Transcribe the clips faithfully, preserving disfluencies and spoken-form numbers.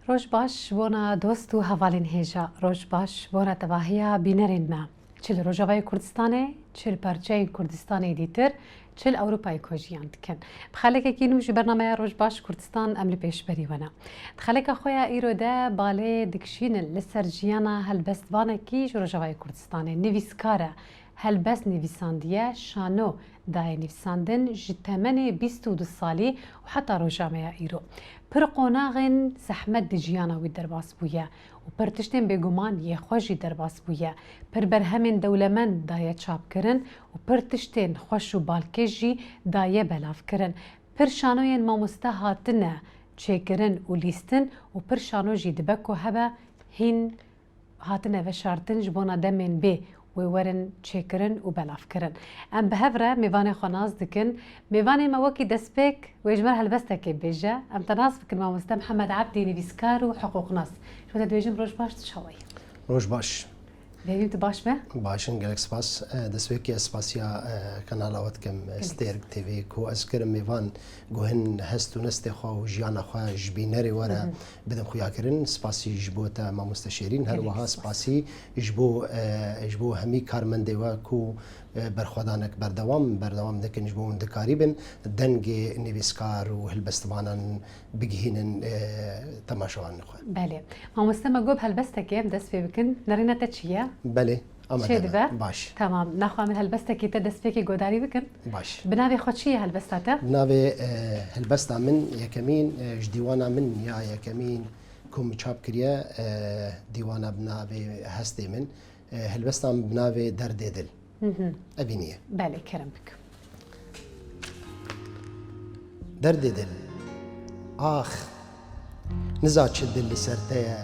Roj baş bona dost û hevalên hêja. Roj baş bona tevahiya bînerên me. Çi li Rojavayê Kurdistanê, çi li parçeyên Kurdistanê dîtir, çi li Ewropayê ku jiyan dikin. Bi xelekekî nû ji bernameya Roj Baş Kurdistan em li pêşberî we ne. Di xeleka xwe ya îro de balê dikişînin li ser jiyana helbestvanekî ji Rojavayê Kurdistanê, nivîskar e, helbest nivîsandiye, şano daye nivîsandin, ji temenê bîst û du salî û heta roja me ya îro. Pir qonaxên zehmet di jiyana wî derbas bûye û pir tiştên bêguman yê xwe jî derbas bûye. Pir berhemên dewlemend daye çapkirin û pir tiştên xweş û balkêş jî daye belavkirin. Pir şanoyên mamoste hatine çêkirin û lîstin û pir şano jî dibe ku hebe hîn hatine veşartin ji bona demên bê wê werin çêkirin û belavkirin. Em bi hev re mêvanê xwe nas dikin. Mêvanê me wekî destpêk wê ji me re helbestekê bêje. Em te nas bikin mamoste Mihemed Ebdî, nivîskar û hiqûqnas. Ji we te dibêjim roj baş, tu çawa yî? Roj baş. Bêhîm tu baş be? Baş in, gelek spas. E, destpêkê ez spasiya, e, kanala we dikim, e, Gelek Stêrk T V, ku ez kirim mêvan ku hin hest û nestê xwe û jiyana xwe ji bînerê we re Hı hı. bidin xuyakirin. Spasî ji bo te mamoste Şêrîn. Her Gelek wiha spas. spasî ji bo, e, ji bo hemî karmendê we ku, e, berxwedanek berdewam, berdewam dikin ji bo hûn dikarîbin dengê nivîskar û hilbestvanan bigihînin, e, temaşevanên xwe. Belê. Mamoste me got helbestekê em dest pê bikin. Nerîna te çi ye? Belê. Amade Çê me. dibe? Baş. Tamam. Naxwe min helbestekî te destpêkê godarî bikin. Baş. Bi navê xwe çi ye helbesta te? Navê, e, helbesta min yekemîn, e, ji dîwana min ya yekemîn ku min çap kiriye, e, dîwana bi navê Hestê Min. E, helbesta min bi navê Derdê Dil. Hı hı. Evînî ye. Belê, kerem bik. Derdê dil. Ax, niza çi dil li ser te ye.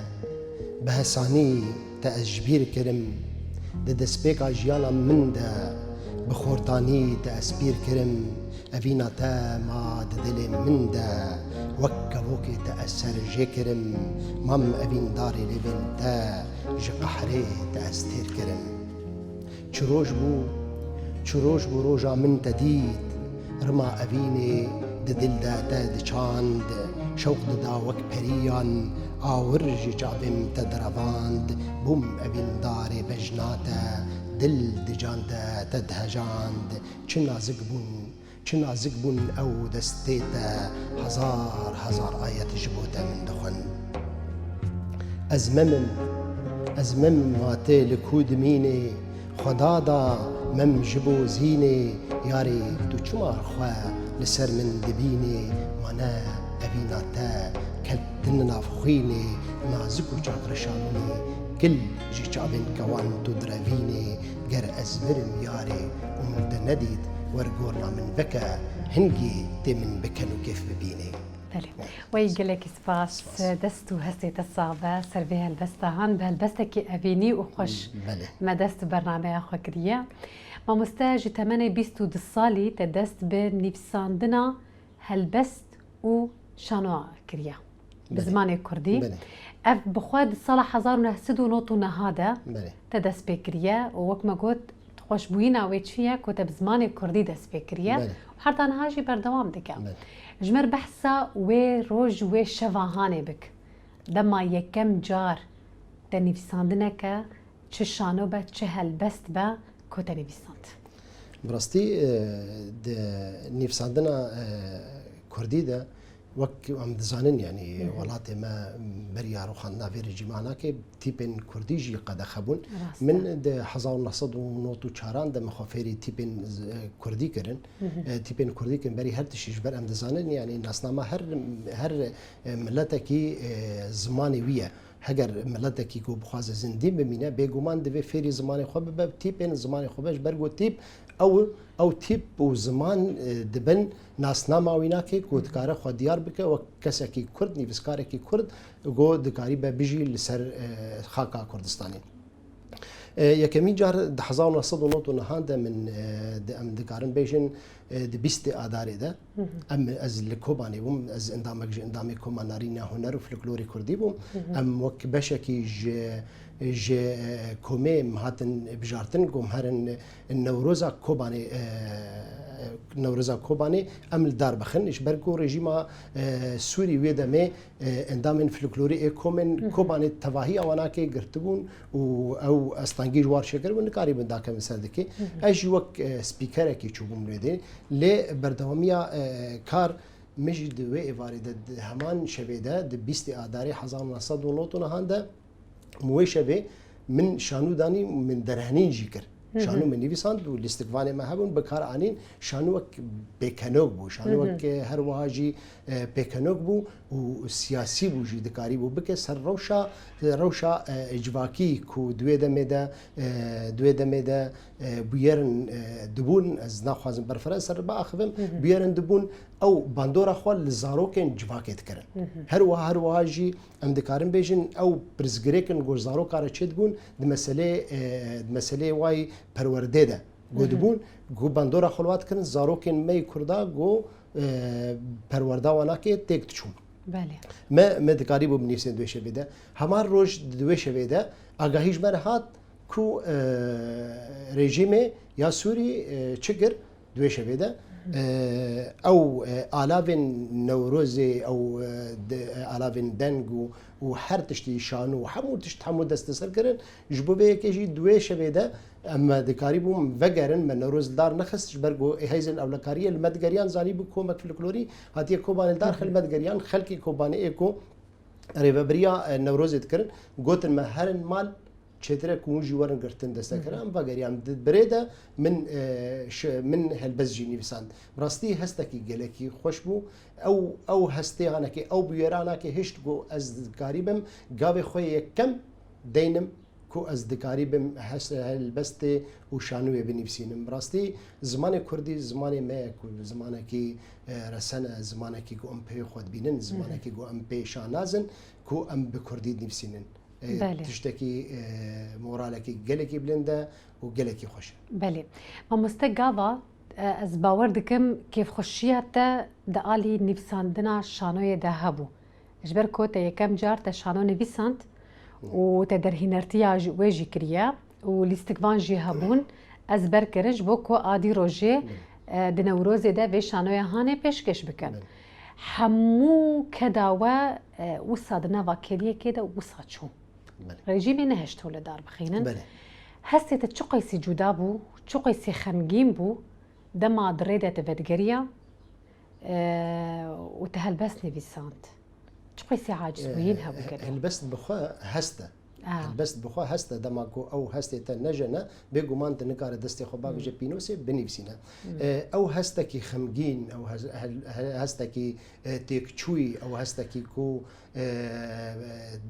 Bi hesanî te ez ji bîr kirim. Di destpêka jiyana min de bi xortanî te ez pîr kirim. Evîna te ma di dilê min de. Wek kevokê te ez ser jê kirim. Mam evîndarê lêvên te. Ji qehrê te ez têr kirim. Çi roj bû, çi roj bû roja min te dît, rima evînê di dil de te diçand, şewq dida wek periyan, awir ji çavê min te direvand, bûm evîndarê bejna te, dil di can de te dihejand, çi nazik bûn, Çi nazik bûn ew destê te, hezar hezar ayet ji bo te min dixwend. Ez mem im, ez mem im, ma tê li ku dimînê, Xweda da mem ji bo zînê, yarê tu çima xwe li ser min dibînê, ma ne evîna te ket din nav xwînê, nazik û çavreşa min î, kil ji çavên kewan tu direvînê, Ger ez mirim yarê û min te nedît, wer gorna min veke, hingî tê min bi ken û kêf bibînê. Belê. Wey gelekî spas. Spas. Dest û hestê te sax be, ser vê helbesta han bi helbestekî evînî û xweş Belê. me dest bi bernameya xwe kiriye. Mamoste, ji temenê bîst û du salî te dest bi nivîsandina helbest û şanoa kiriye. Bi Belê. zimanê kurdî. Belê. Ev bi xwe di sala hezar û neh sed û nod û neh de Belê. te dest pê kiriye û wek me got, xweşbûyîna wê çi ye ku te bi zimanê kurdî dest pê kiriye Belê. û heta niha jî berdewam dike. Belê. Ji me re behsa wê roj, wê şeva hanê bik. Dema yekem car te nivîsandineke, çi şano be, çi helbest be, ku te nivîsand? Bi rastî, e, di nivîsandina, e, kurdî de, wek em dizanin, yanî, Hı hı. welatê me beriya rûxandina vê rejîma anakê tîpên kurdî jî qedexe bûn. Rast e. Min di hezar û neh sed û nod û çaran de min xwe fêrî tîpên z-, e, kurdî kirin. Hı hı. E, tîpên kurdî kirin, berî her tiştî ji ber em dizanin, yanî nasnama her, her, e, miletekî, e, zimanê wî ye. Heger miletekî ku bixwaze zindî bimîne, bêguman divê fêrî zimanê xwe bibe, tîpên zimanê xwe be, ji ber ku tîp ew, ew tîp û ziman, e, dibin nasnama wî nake ku dikare xwe diyar bike wek kesekî kurd, nivîskarekî kurd, ku dikarîbe bijî li ser, e, xaka Kurdistanê. E, yekemîn car di hezar û neh sed û nod û nehan de min, e, di, em dikarin bêjin, e, di bîstê Adarê de, Hı hı. em, ez li Kobanê bûm, ez endamek ji endamê Koma Narîna Huner û Folklorê Kurdî bûm. Hı hı. Em wek beşekî ji, ji, e, komê em hatin bijartin, ku em herin Newroza Kobanê, e, Newroza Kobanê em li dar bixin. Ji ber ku rejîma, e, Sûrî wê demê, e, endamên folklorî ê komên Kobanê tevahî awanakê girtibûn û ew astengî ji war çêkiribûn, nikarîbin dakevin ser dikê. Ez jî wek, e, spîkerekî çûbûm wê dê. Lê berdewamiya, e, kar min jî di wê êvarê de, di heman şevê de, di bîstê Adarê hezar û neh sed û nod û nehan de, Min wê şevê min şanû danî, min derhenîn jî kir. Şanû min nivîsand û lîstikvanê me hebûn, bi kar anîn. Şanû wek pêkenok bû, şanû wek, e, her wiha jî, e, pêkenok bû û siyasî bû jî, dikarîbû bike ser rewşa, rewşa, e, civakî ku di wê demê de, e, di wê demê de, e, bûyerin, e, dibûn, ez naxwazim berfireh ser biaxivim, bûyerin dibûn, ew bandora xwe li zarokên civakê dikirin. Her wiha, her wiha jî Em dikarin bêjin, ew pirsgirêk in ku ji zaroka re çêdibûn, di meselê, e, di meselê wayî perwerdê de got dibûn, ku bandora xwe li wa dikirin, zarokên me yê Kurda ku, e, perwerda wan nake têk diçûn. Belê. Me, me dikarîbû binivîsên di wê şevê de. Heman roj di wê şevê de agahî ji me re hat ku, e, rejîmê ya Sûrî, e, çi kir? Di wê şevê de, e, ew, e, alavên Newrozê, ew, e, de, e, alavên deng û, û her tiştî şanû û hemû tişt, hemû desteser kirin. Ji bo vê yekê jî di wê şevê de em dikarîbûn vegerin, me Newroz li dar nexist, ji ber ku hêzên ewlekariyê li me digeriyan, zanîbû komek folklorî hatiye Kobanê li dar xil me digeriyan, xelkê Kobanê ê ku rêvebiriya, e, Newrozê dikirin, gotin me herin mal, çêtir e ku hûn jî werin girtin destekirin. Em vegeriyan. Di birê de min, e, ş-, min helbest jî nivîsand. Bi rastî hestekî gelekî xweş bû. Ew, ew hestê hanekê, ew bûyera hanekê hişt ku ez dikarîbim gavê xwe yekem deynim ku ez dikarîbim hes-, helbestê û şanûyê binivîsînim. Bi rastî zimanê kurdî zimanê me ye ku zimanekî, e, resen e, zimanekî ku em pê xwe dibînin, zimanekî ku em pê şanaz in ku em bi kurdî dinivîsînin. E, Belê. Tiştekî, e, moralekî gelekî bilind e û gelekî xweş e. Belê. Mamoste, gava, e, ez bawer dikim kêfxweşiya te di alî nivîsandina şanoyê de hebû. Ji ber ku te yekem car te şano nivîsand û te derhînertiya ji, wê jî kiriye û lîstikvan jî hebûn, ez ber kirin ji bo ku a dî rojê, e, di Newrozê de vê şanoya hanê pêşkêş bikin. Belê. Hemû keda we, e, wisa di nava kediyekê de wisa çû. Belê. Rejîmê nehişt hûn li dar bixînin. Belê. Hestê te çi qeysî cuda bû, çi qeysî xemgîn bû, dema di rê de te vedigeriya, e, û te helbest nivîsand. Çi qeysî acizbûyîn E, hebû gelo? Helbest bi xwe hest e. A. Helbest bi xwe hest e, dema ku ew hestê te nejene, bêguman tu nikare destê xwe bavêje pînosê, binivîsîne. E, ew hestekî xemgîn, ew hes-, hel-, he-, hestekî, e, têkçûyî, ew hestekî ku, e,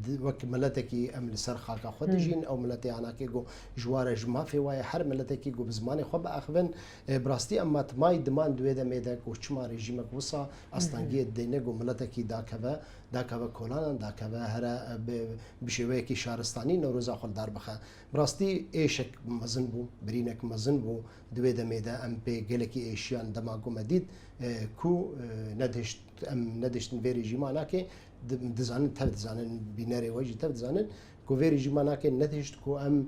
di-, wek miletekî em li ser xaka xwe dijîn, ew miletê anakê ku ji wa re ji mafê wa ye, her miletekî ku bi zimanê xwe biaxivin, e, bi rastî em matmayî diman di wê demê de ku çima rejîmek wisa astengiyê dideyne ku miletekî dakeve, dakeve kolanan, dakeve here, e, bi, bi şêweyekî şaristanî Newroza xwe li dar bixe. Bi rastî êşek mezin bû, birînek mezin bû. Di wê demê de em pê gelekî êşiyan dema ku me dît, e, ku, e, nedihişt, em nedihiştin vê rejîma nake, di-, dizanin, tev dizanin, bînerê we jî tev dizanin, ku vê rejîma nake nedihişt ku em,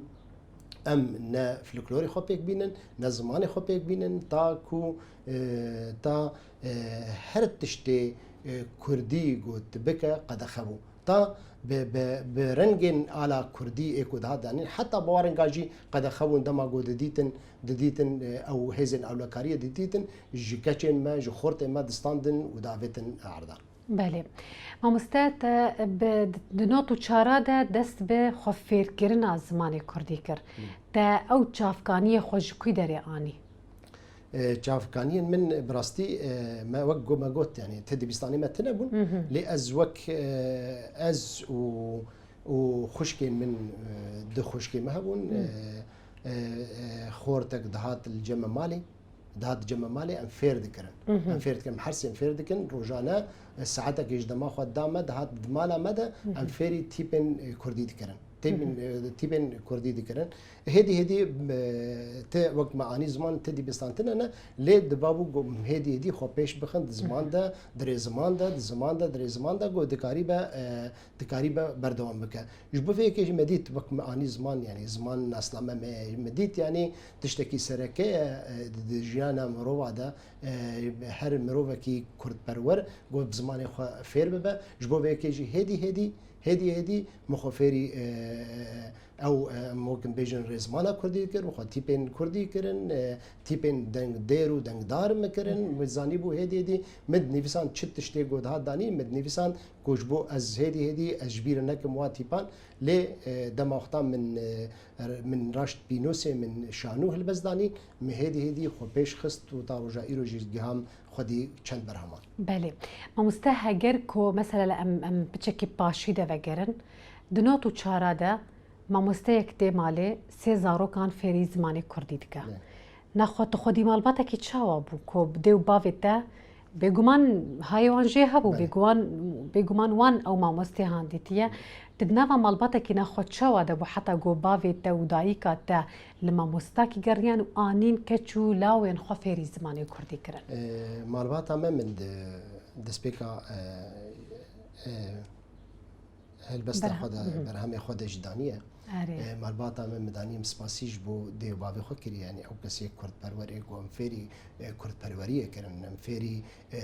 em ne folklorê xwe pêk bînin, ne zimanê xwe pêk bînin, ta ku, e, ta, e, her tiştê, e, kurdî ku tu bike qedexe bû. Ta bi, bi, bi rengên ala kurdî ê ku dihat danîn, heta bi wa renga jî qedexe bûn, dema ku didîtin, didîtin, e, ew hêzên ewlekariyê didîtin, ji keçên me, ji xortên me distandin û davêtin erdan. Belê. Mamoste, te bi, di not û çara de dest bi xwefêrkirina zimanê kurdî kir. Hı. Te ew çavkaniyê xwe ji kû derê anî? E, çavkaniyên min bi rastî, e, me wek go-, me got, yani, ti dibistanê me tune bûn. Hı hı. Lê ez wek, e, ez û, û xwişkên min, e, du xwişkê me hebûn. Hı. E, e, e, xortek dihat li cem me malê. Dihat cem me malê, em fêr dikirin. Hı hı. Em fêr dikirin, em her sê em fêr dikin. Rojane, e, saetekê ji dema xwe da me, dihat di mala me de, hı hı, em fêrî tîpên, e, kurdî dikirin. Têbên, e, tîpên kurdî dikirin. Hêdî hêdî, e, ti wek me anî ziman ti dîbistantin ne, lê dibabû ku hêdî hêdî xwe pêş bixin di ziman de, di rêziman de, di ziman de, di rêziman de ku dikarî be, e, dikarî be berdewam bike. Ji bo vê yekê jî me dît wek me anî ziman, yanî ziman nasname me, me dît yanî tiştekî sereke ye, e, di, di jiyana mirova de, e, her mirovekî kurdperwer ku bi zimanê xwe fêr bibe. Ji bo vê yekê jî hêdî hêdî Hêdî hêdî min xwe fêrî, e, ew, e, em wek bêjin rêzmana kurdî kir, min xwe tîpên kurdî kirin, e, tîpên dengdêr û dengdar min kirin. Min zanîbû hêdî hêdî min dinivîsan çi tiştê ku dihat danî, min dinivîsan ku ji bo ez hêdî hêdî ez ji bîr nekim wa tîpan. Lê, e, dema wexta min, e, min raşt pînosê min şanû helbest danî, min hêdî hêdî xwe pêş xist û ta roja îro jî giham xwedî çend berheman. Belê. Mamoste, heger ku mesela em, em piçekî paşî de vegerin, di not û çara de mamosteyek tê malê sê zarokan fêrî zimanê kurdî dike. Belê. Naxwe tu xwedî malbatekî çawa bû ku bi dê û bavê te bêguman hayê wan jê hebû, Belê. bêguman, bêguman wan ew mamostê han dîtiye. Tu di nava malbatekî naxwe çawa de bû heta ku bavê te û dayika te li mamostakî geriyan û anîn keç û lawên xwe fêrî zimanê kurdî kirin? E, malbata me min di destpêka, e, e, helbesta Berhem-, xwe de, mhm. berhemê xwe de jî daniye. Erê. E, malbata me min danî, min spasî ji bo dê û bavê xwe kiriye. Yanî ew kesê kurdperwer ê ku em fêrî, e, kurdperweriyê kirin, em fêrî, e,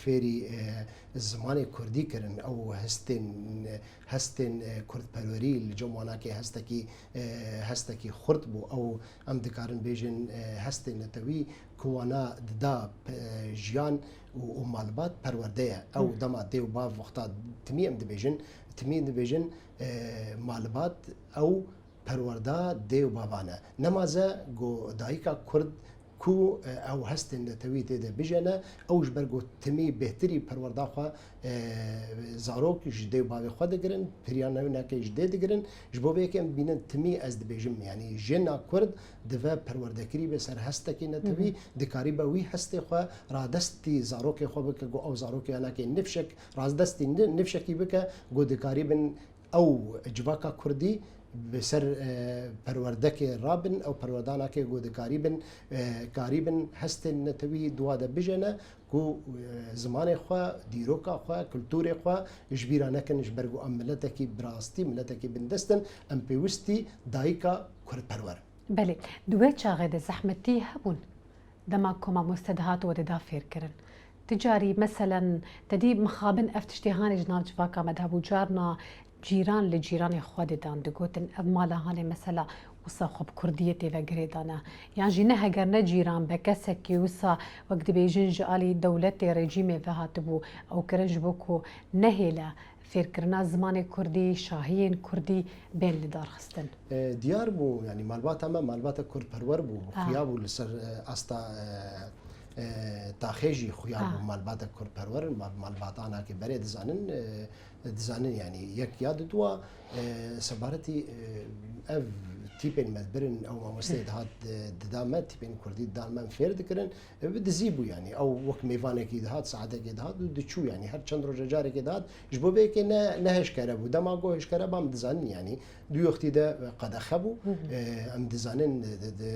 fêrî, e, zimanê kurdî kirin. Ew hestên, hestên, e, kurdperwerî li cem wan ake hestekî, e, hestekî xurt bû. Ew em dikarin bêjin, e, hestên netewî ku wana dida, e, jiyan û, û malbat perwerde ye. Ew Hı. dema dê û bav wexta timî em dibêjin, timî dibêjin, e, malbat ew perwerda dê û bavan e. Nemaze ku dayika kurd ku, e, ew hestên netewî tê de bijene, ew ji ber ku timî bêhtirî perwerda xwe, e, zarok ji dê û bavê xwe digirin, piriya newînakê ji dê digirin. Ji bo vê yekê em dibînin timî ez dibêjim, yanî jina kurd dive perwerdekirî be ser hestekî netewî, Hı hı. dikarî be wî hestê xwe radestî zarokê xwe bike, ku ew zarokê yanakê nifşek, radestî ni-, nifşekî bike, ku dikarî bin ew civaka kurdî bi ser, e, perwerdekê rabin, ew perwerdanakê ku dikarîbin, e, karîbin hestên netewî di wa de bijene, ku, e, zimanê xwe, dîroka xwe, kulturê xwe ji bîra nekin, ji ber ku em miletekî bi rastî, miletekî bindest in, em pêwistî dayika kurdperwer. Belê, di wê çaxê de zehmetî hebûn? Dema ku mamoste dihat we dida fêrkirin. Ti carî, meselen, te dî mixabin ev tiştê hanê ji nav civaka me de hebû. Carna cîran li cîranê xwe didan, digotin, ev mala hanê mesela wisa xwe bi kurdiyê tê ve girêdane. Yan jî ne heger ne cîran be, kesekî wisa wek dibêjin ji alî dewletê, rejîmê ve hatibû, ew kirin ji bo ku nehêle fêrkirina zimanê kurdî, şahiyên kurdî bên lidarxistin. E, diyar bû, yanî malbata me malbata kurdperwer bû, Ah. xuya bû li ser, e, asta, e, e, taxê jî xuya bû Ah. malbata kurdperwer, mal-, malbata anakê berê dizanin, e, dizanin, yanî yek ya di dua, e, sebaretî, e, ev tîpên me dibirin, ew mamosteyê dihat, e, dida me, tîpên kurdî didan me em fêr dikirin, e, bi dizî bû, yanî ew wek mêvanekî dihat, saetekê dihat û diçû, yanî her çend roja carekê dihat, ji bo vê yekê ne, ne hêşkere bû. Dema got hêşkere ba em dizanin, yanî du wextî de qedexe bû. Hı hı. E, em dizanin di, di,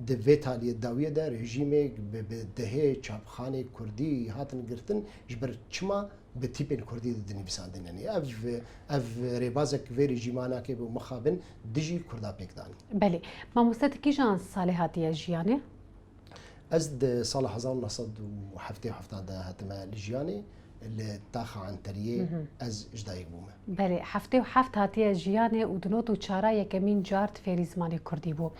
di vê taliyê dawiyê de rejîmê bi, bi dehê çapxanê kurdî hatin girtin, ji ber çima bi tîpên kurdî de dinivîsandin. Yanî ev, ev rêbazek vê rejîma nakê bû mixabin dijî kurda pêk danî. Belê. Mamoste, tu kîjan salê hatiye jiyanê? Ez di sala hezar û neh sed û heftê û heft de hatime li jiyanê, li taxa Enteriyê Hı hı. ez ji dayik bûme. Belê, heftê û heft hatiye jiyanê û di not û çara yekemîn car di fêrî zimanê kurdî bû.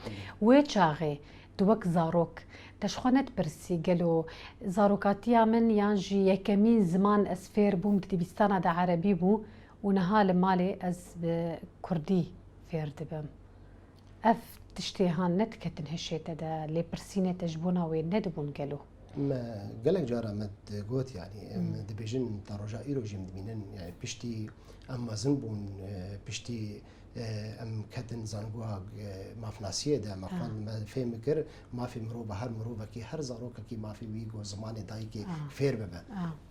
Hı. Wê çaxê tu wek zarok, te ji xwe nedipirsî, gelo zarokatiya min yan jî yekemîn ziman ez fêr bûm di dibistana de erebî bû û niha li malê ez bi kurdî fêr dibim? Ev tiştê han nediketin hişê te de, lêpirsînê te ji bona wê nedibûn gelo? Me gelek cara me digot, yanî, em Hmm. dibêjin, ta roja îro jî em dibînin, yanî piştî em mezin bûn, e, piştî E, em ketin zangoya, e, mafnasiyê de, me xwend, me fêm kir, mafê mirova, her mirovekî, her zarokekî mafê wî ku zimanê dayikê fêr bibe.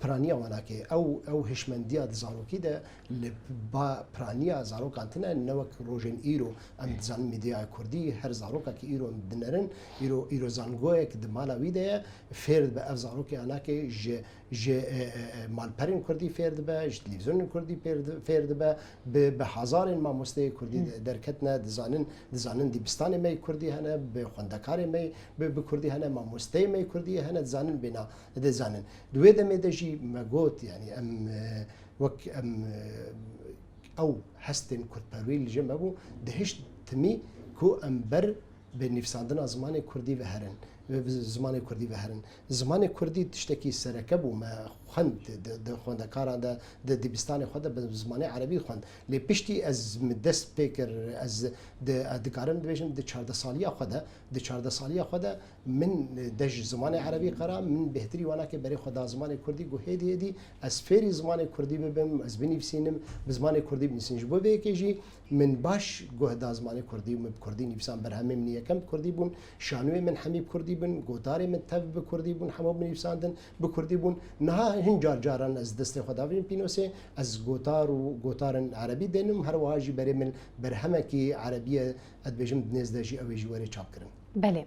Piraniya wana ke ew, ew hişmendiya di zarokî de li ba piraniya zarokan tine, ne wek rojên îro em dizanin mîdyaya kurdî, her zarokekî îro em dinerin, îro, îro zangoyek di mala wî de ye, fêr dibe ev zarokê anake ji ji, e, e, e, malperên kurdî fêr dibe, ji televîzyonên kurdî fêr di-, fêr dibe, bi, bi hezarên mamosteyê kurdî de-, derketine, dizanin, dizanin dîbistanê me yê kurdî hene, bi xwendekarê me yê bi, bi kurdî hene, mamosteyê me yê kurdî hene, dizanin bêna, dizanin. Di wê demê de jî me got, yanî em, e, wek em, e, ew hestên kurdperwerî li cem me bû, dihişt timî ku em ber bi nivîsandina zimanê kurdî ve herin, bi zimanê kurdî ve herin. Zimanê kurdî tiştekî sereke bû, me xwend di, di xwendekaran de, di dibistanê xwe de bi zimanê erebî xwend. Lê piştî ez min dest pê kir, ez di, ez dikarim dibêjim di çardeh saliya xwe de, di çardeh saliya xwe de min dest ji zimanê erebî qera, min bêhtirî wana ke berê xwe da zimanê kurdî, ku hêdî hêdî ez fêrî zimanê kurdî bibim, ez binivîsînim, bi zimanê kurdî binivîsînim. Ji bo vê yekê jî min baş guh da zimanê kurdî û min bi kurdî nivîsan. Berhemê min yekem bi kurdî bûn, şanûyê min hemî bi kurdî bûn, gotarê min tev bi kurdî bûn, hemû binivîsandin bi kurdî bûn. Niha hin car caran ez destê xwe davêjim pînosê, ez gotar û gotarên erebî dênim, her wiha jî berê min berhemekî erebî ye, ez dibêjim di nêz de jî ew ê jî were çapkirin. Belê.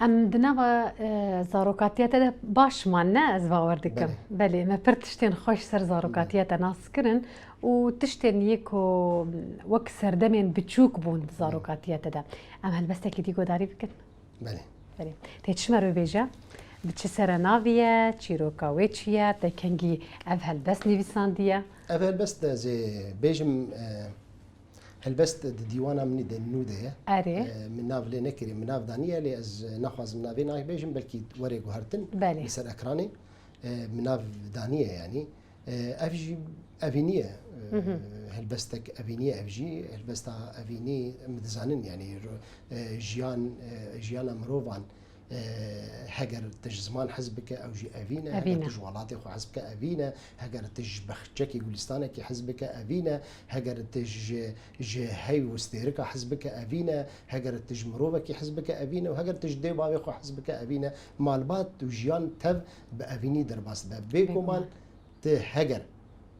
Em di nava, e, zarokatiya te de baş man, ne? Ez bawer dikim. Belê. Belê, me pir tiştên xweş ser zarokatiya te nas kirin û tiştên yê ku wek serdemên biçûk bûn di zarokatiya te de. Em helbestekî dî guhdarî bikin? Belê. Belê. Tê çi me re bêje? Bi çi serenavî ye? Çîroka wê çi ye? Te kengî ev helbest nivîsandiye? Ev helbest de ez ê bêjim, e, Helbest di dîwana min de nû de ye. Erê. E, min nav lê nekiriye, min nav daniye, lê ez naxwazim navê nayê bêjim, belkî were guhertin Belê. Li ser ekranê. E, min nav daniye yanî. E, ev jî evînî ye. E, Hı hı. Helbestek evînî ye ev jî. Helbesta evînî em dizanin yanî ro-, e, jiyan, e, jiyana mirovan, e, heger tu ji ziman hez bike, ew jî evîn e. Evîn e. Heger tu ji welatê xwe hez bike, evîn e. Heger tu ji bexçekî, gulistanekî hez bike, evîn e. Heger tu ji, ji hey û stêrika hez bike, evîn e. Heger tu ji mirovekî hez bike, evîn e. Û heger tu ji dê û bavê xwe hez bike, evîn e. Malbat û jiyan tev bi evînî derbas dibe. Bêguman. Bêguman. Ti heger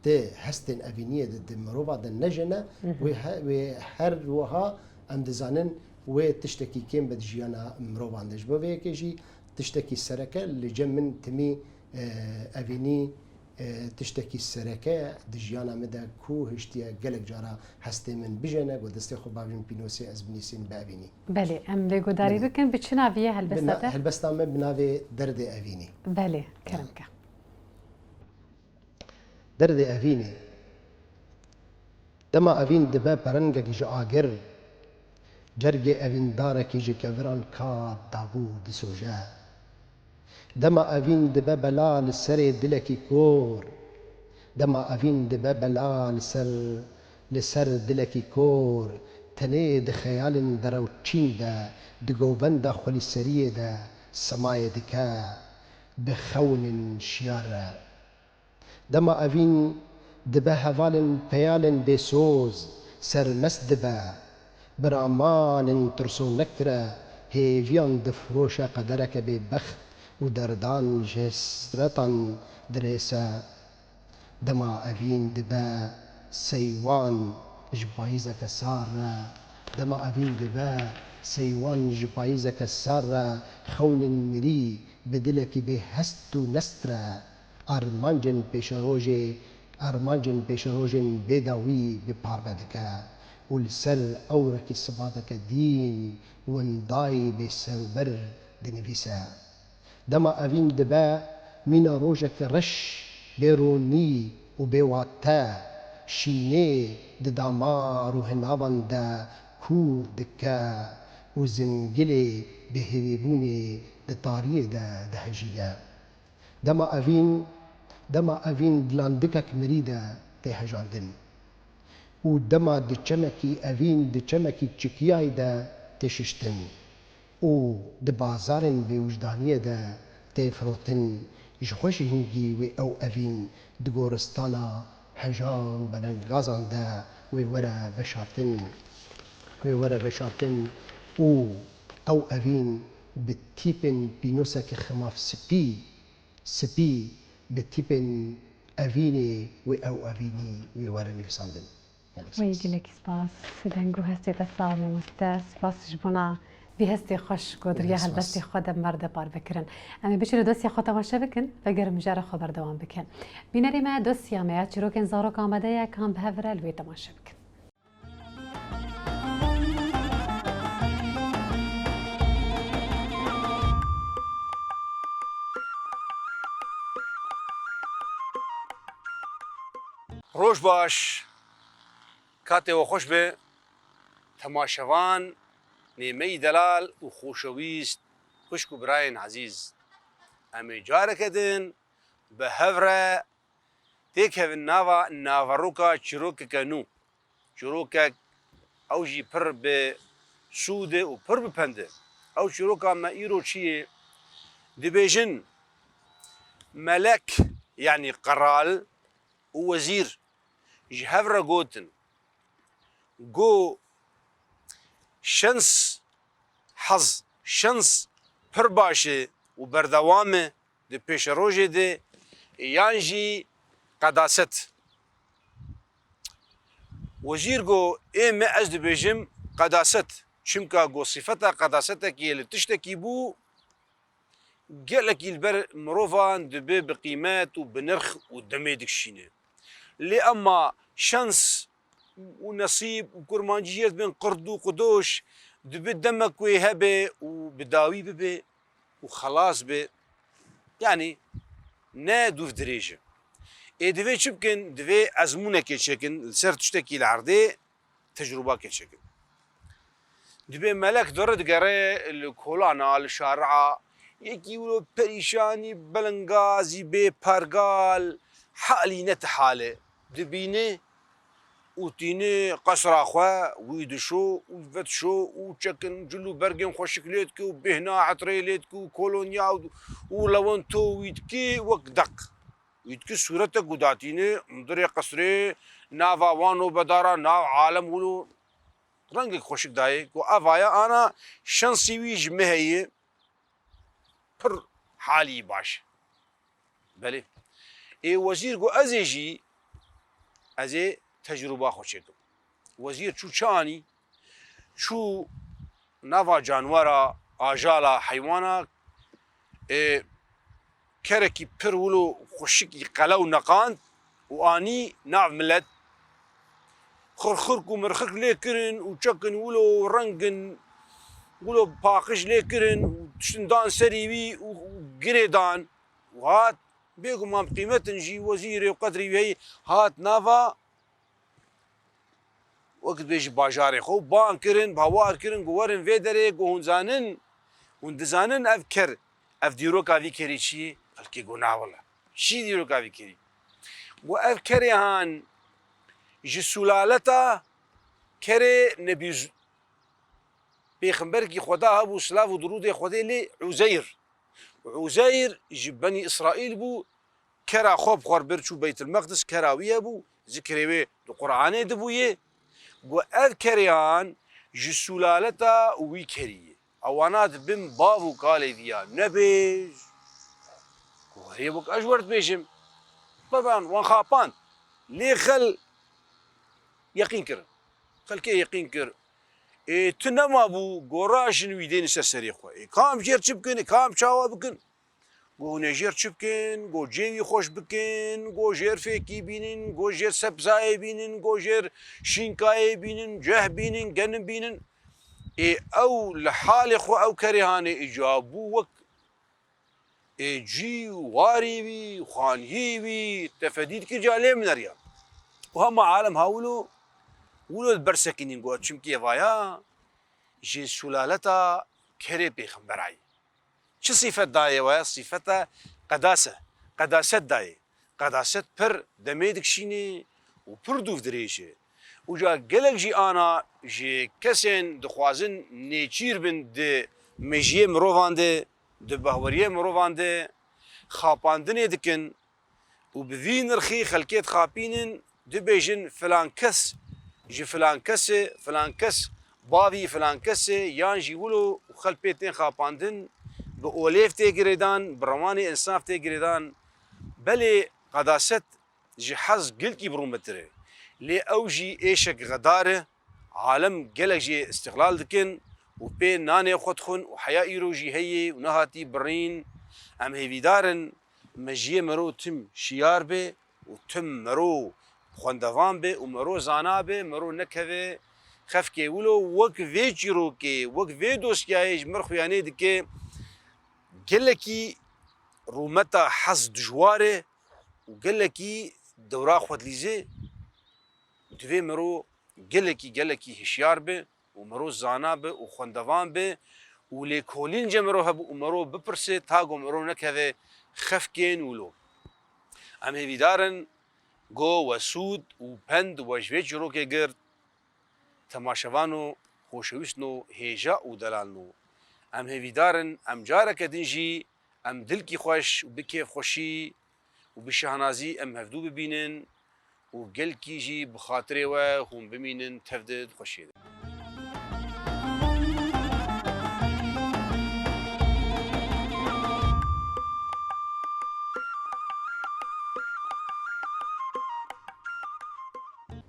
ti hestên evîniyê di, di mirova de nejene, Hı hı. wê he-, wê her wiha em dizanin wê tiştekî kêm be di jiyana mirovan de. Ji bo vê yekê jî tiştekî sereke li cem min timî, e, evînî, e, tiştekî sereke ye di jiyana min de ku hiştiye gelek cara hestê min bijene, ku destê xwe bavêjim pînosê ez binîsînim bi evînî. Belê, em lê guhdarî Belê. Bikin, bi çi navî ye helbesta Bi na-, te? Helbesta me bi navê Derdê Evînî. Belê, kerem ke. Derdê evînê. Dema evîn dibe perengekî ji agir, cergê evîndarekî ji keviran ka dabû disoje. Dema evîn dibe bela li serê dilekî kor, dema evîn dibe bela li ser, li ser dilekî kor, tenê di xeyalên derewçîn de, di govenda xwelîseriyê de semayê dike, bi xewnên şiyar re. Dema evîn dibe hevalên peyalên bêsoz, sermest dibe, bi ramanên tirsonek re hêviyan difiroşe qedereke bêbext û derdan ji hesretan dirêse. Dema evîn dibe seywan ji payîzeke sar re, dema evîn dibe seywan ji payîzeke sar re xewnên mirî bi dilekî bêhest û nest re, armancên pêşerojê, armancên pêşerojên bêdawî bi parve dike û li ser ewrekî sibateke dîn wendayî bêsewber dinivîse. Dema evîn dibe mîna rojeke reş, bê ronî û bê wate, şînê di damar û hinavan de kûr dike û zingilê bêhêvîbûnê di tariyê de dihejîne. Dema evîn, dema evîn di landikek mirî de tê hejandin û dema di çemekî evîn, di çemekî çikiyayî de tê şiştin û di bazarên bêwijdaniyê de tê firotin, ji xwe jî hingî wê ew evîn di goristana hejan belengazan de Wê were veşartin, wê were veşartin û ew evîn bi tîpên pînoseke xemaf spî, spî bi tîpên evînê wê ew evînî wê were nivîsandin. Gelek Wê spas. Gelekî spas. Deng û hestê te sax, mamoste. Spas ji bona vî hestê xweş ku di riya Gelek spas. Helbestê xwe de me re de parve kirin. Em ê biçin û dosya xwe temaşe bikin, vegerin mijara xwe berdewam bikin. Bînerê me, dosya me ya çîrokên zarok amade ye, kan bi hev re li wê temaşe bikin. Roj baş, katê we xweş be, temaşevan, nêmeyî delal û xoşewîst, xwişk û birayên ezîz. Em ê careke din bi hev re têkevin nava naveroka çîrokeke nû. Çîrokek ew jî pir bi sûd e û pir bi pend e. Ew çîroka me îro çi ye? Dibêjin, melek, yanî qeral û wezîr ji hev re gotin, got, şens, haz, şens pir baş e û berdewam e di pêşerojê de, yan jî qedaset. Wezîr got, ê me, ez dibêjim qedaset. Çimka got sifeta qedasetekî ye li tiştekî bû, gelekî li ber mirovan dibe bi qîmet û bi nirx û demê dikişîne. Lê ema şens û nesîb û kurmancî jê dibên qird û qidoş, dibe demek wê hebe û bi dawî bibe û xelas be. Yanî ne dûv dirêj e. Ê divê çi bikin? Divê ezmûnekê çêkin, li ser tiştekî li erdê tecrûbakê çêkin. Dibê melek dore digere li kolana, li şaria, yekî wilo perîşanî, belengazî, bê pergal, halî ne ti hal e. Dibîne û tîne qesra xwe, wî dişo û vedişo û çekin cil û bergên xweşik lê dike û bêhna etirê lê dike û kolonya û, û lewento wî dike wek deq. Wî dike sûretek û datîne hundirê qesrê, nava wan nobedara, nav alem wilo rengek xweşik dayê ku ev aya ana şensî wî ji me heye, pir halî baş. Belê. Ê wezîr got, ez ê jî, ez ê tecrûba xwe çêkim. Wezîr çû çi anî? Çû nava canwera, ajala, heywana, ê, kerekî pir wilo xweşikî qelew neqand û anî nav milet. Xirxirk û mirxirk lê kirin û çekin wilo rengin, wilo paqij lê kirin û tiştin dan serî wî û, û girê dan. Û hat, bêguman bi qîmet in jî, wezîrê û qedrî wî heyî, hat nava, wek dibêjî bajarê xwe û ban kirin, bawar kirin, got, werin vê derê, got, hûn zanin, hûn dizanin ev ker, ev dîroka vî kerî çi ye? Xelkê got, na wele. Çi dîroka vî kerî? Got, ev kerê han ji sulaleta kerê Nebî Z-, pêxemberekî Xweda hebû, silav û dirûdê Xwedê lê, Uzeyr. Uzeyr ji Benî Îsraîl bû, kera xwe bi xwe re bir çû Beytil Meqdis, kera wî hebû, zikrê wê di Quranê de bûye. Got, ev kerê han ji sulaleta wî kerî ye. Ewana dibin bav û kalê vî ya. Nebêj. Got, herê wek ez ji we re dibêjim. Bevan, wan xapand. Lê xel yeqîn kirin. Xelkê yeqîn kir. Ê, tu nema bû, got, raşin wî dêne ser serê xwe. Ê, kam jêr çi bikin, ê, kam çawa bikin? Got, hûn ê jêr çi bikin? Got, cêwî xweş bikin, got, jêr fêkî bînin, got, jêr sebzayê bînin, got, jêr şînkayê bînin, ceh bînin, genim bînin. Ê, ew li halê xwe ew kerê hanê îca bû wek, ê, cî û warê wî, xaniyê wî, tefedî dikir ca lê mineriya. Û hema alem ha wilo, wilo li ber sekinîn got, çimkî evaya ji sulaleta kerê pêxemberayê. Çi sîfet dayê we? Sîfeta qedase, qedaset dayê. Qedaset pir demê dikişînê û pir dûv dirêj e. Û ca gelek jî ana ji kesên dixwazin nêçîr bin di mejiyê mirovan de, di bahweriyê mirovan de xapandinê dikin û bi vî nirxî xelkê dixapînin, dibêjin filan kes Ji filan kesê, filan kes, bavî filan kesê, yan jî wilo û xelk pê tên xapandin, bi olêv tê girêdan, bi rewanê însaf tê girêdan. Belê qedaset ji hez gelkî bi rûmetir e. Lê ew jî êşek xedar e. Alem gelek jê îstixlal dikin û pê nanê xwe dixwin û heya îro jî heye û nehatî birîn. Em hêvîdar in mejiyê mero tim şiyar be û tim mero xwendevan be û mero zana be, mero nekeve xefkê wilo. Wek vê çîrokê, wek vê dosyayê ji me re xuyanê dike, gelekî rûmeta hez dijwar e û gelekî dewra xwe dilîze. Divê mero gelekî, gelekî hişyar be û mero zana be û xwendevan be û lêkolîn ce mero hebû û mero bipirse, ta ku mero nekeve xefkên wilo. Em hêvîdar in ku we sûd û pend we ji vê çîrokê girt. Temaşevano xoşewîstno hêja û delalno. Em hêvîdar in em careke din jî em dilkî xweş û bi kêfxweşî û bi şahnazî em hevdû bibînin û gelkî jî bi xatirê we hûn bimînin tev di xweşiyê de.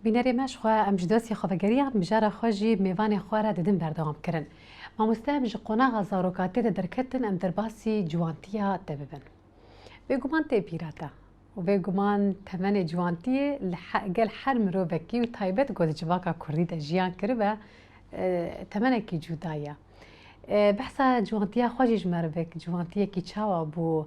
Bînerê me, ji xwe em ji dosyê xwe vegeriyan, mijara xwe jî mêvanê xwe re didin berdewam kirin. Mamoste, em ji qonaxa zarokatiyê de derketin, em derbasî ciwantiya te bibin. Bêguman tê pîra te û bêguman temenê ciwantiyê li he-, gel her mirovekî û taybet ku di civaka kurdî de jiyan kiribe, e, temenekî cuda ye. E, behsa ciwantiya xwe jî ji me re bik, ciwantiyekî çawa bû,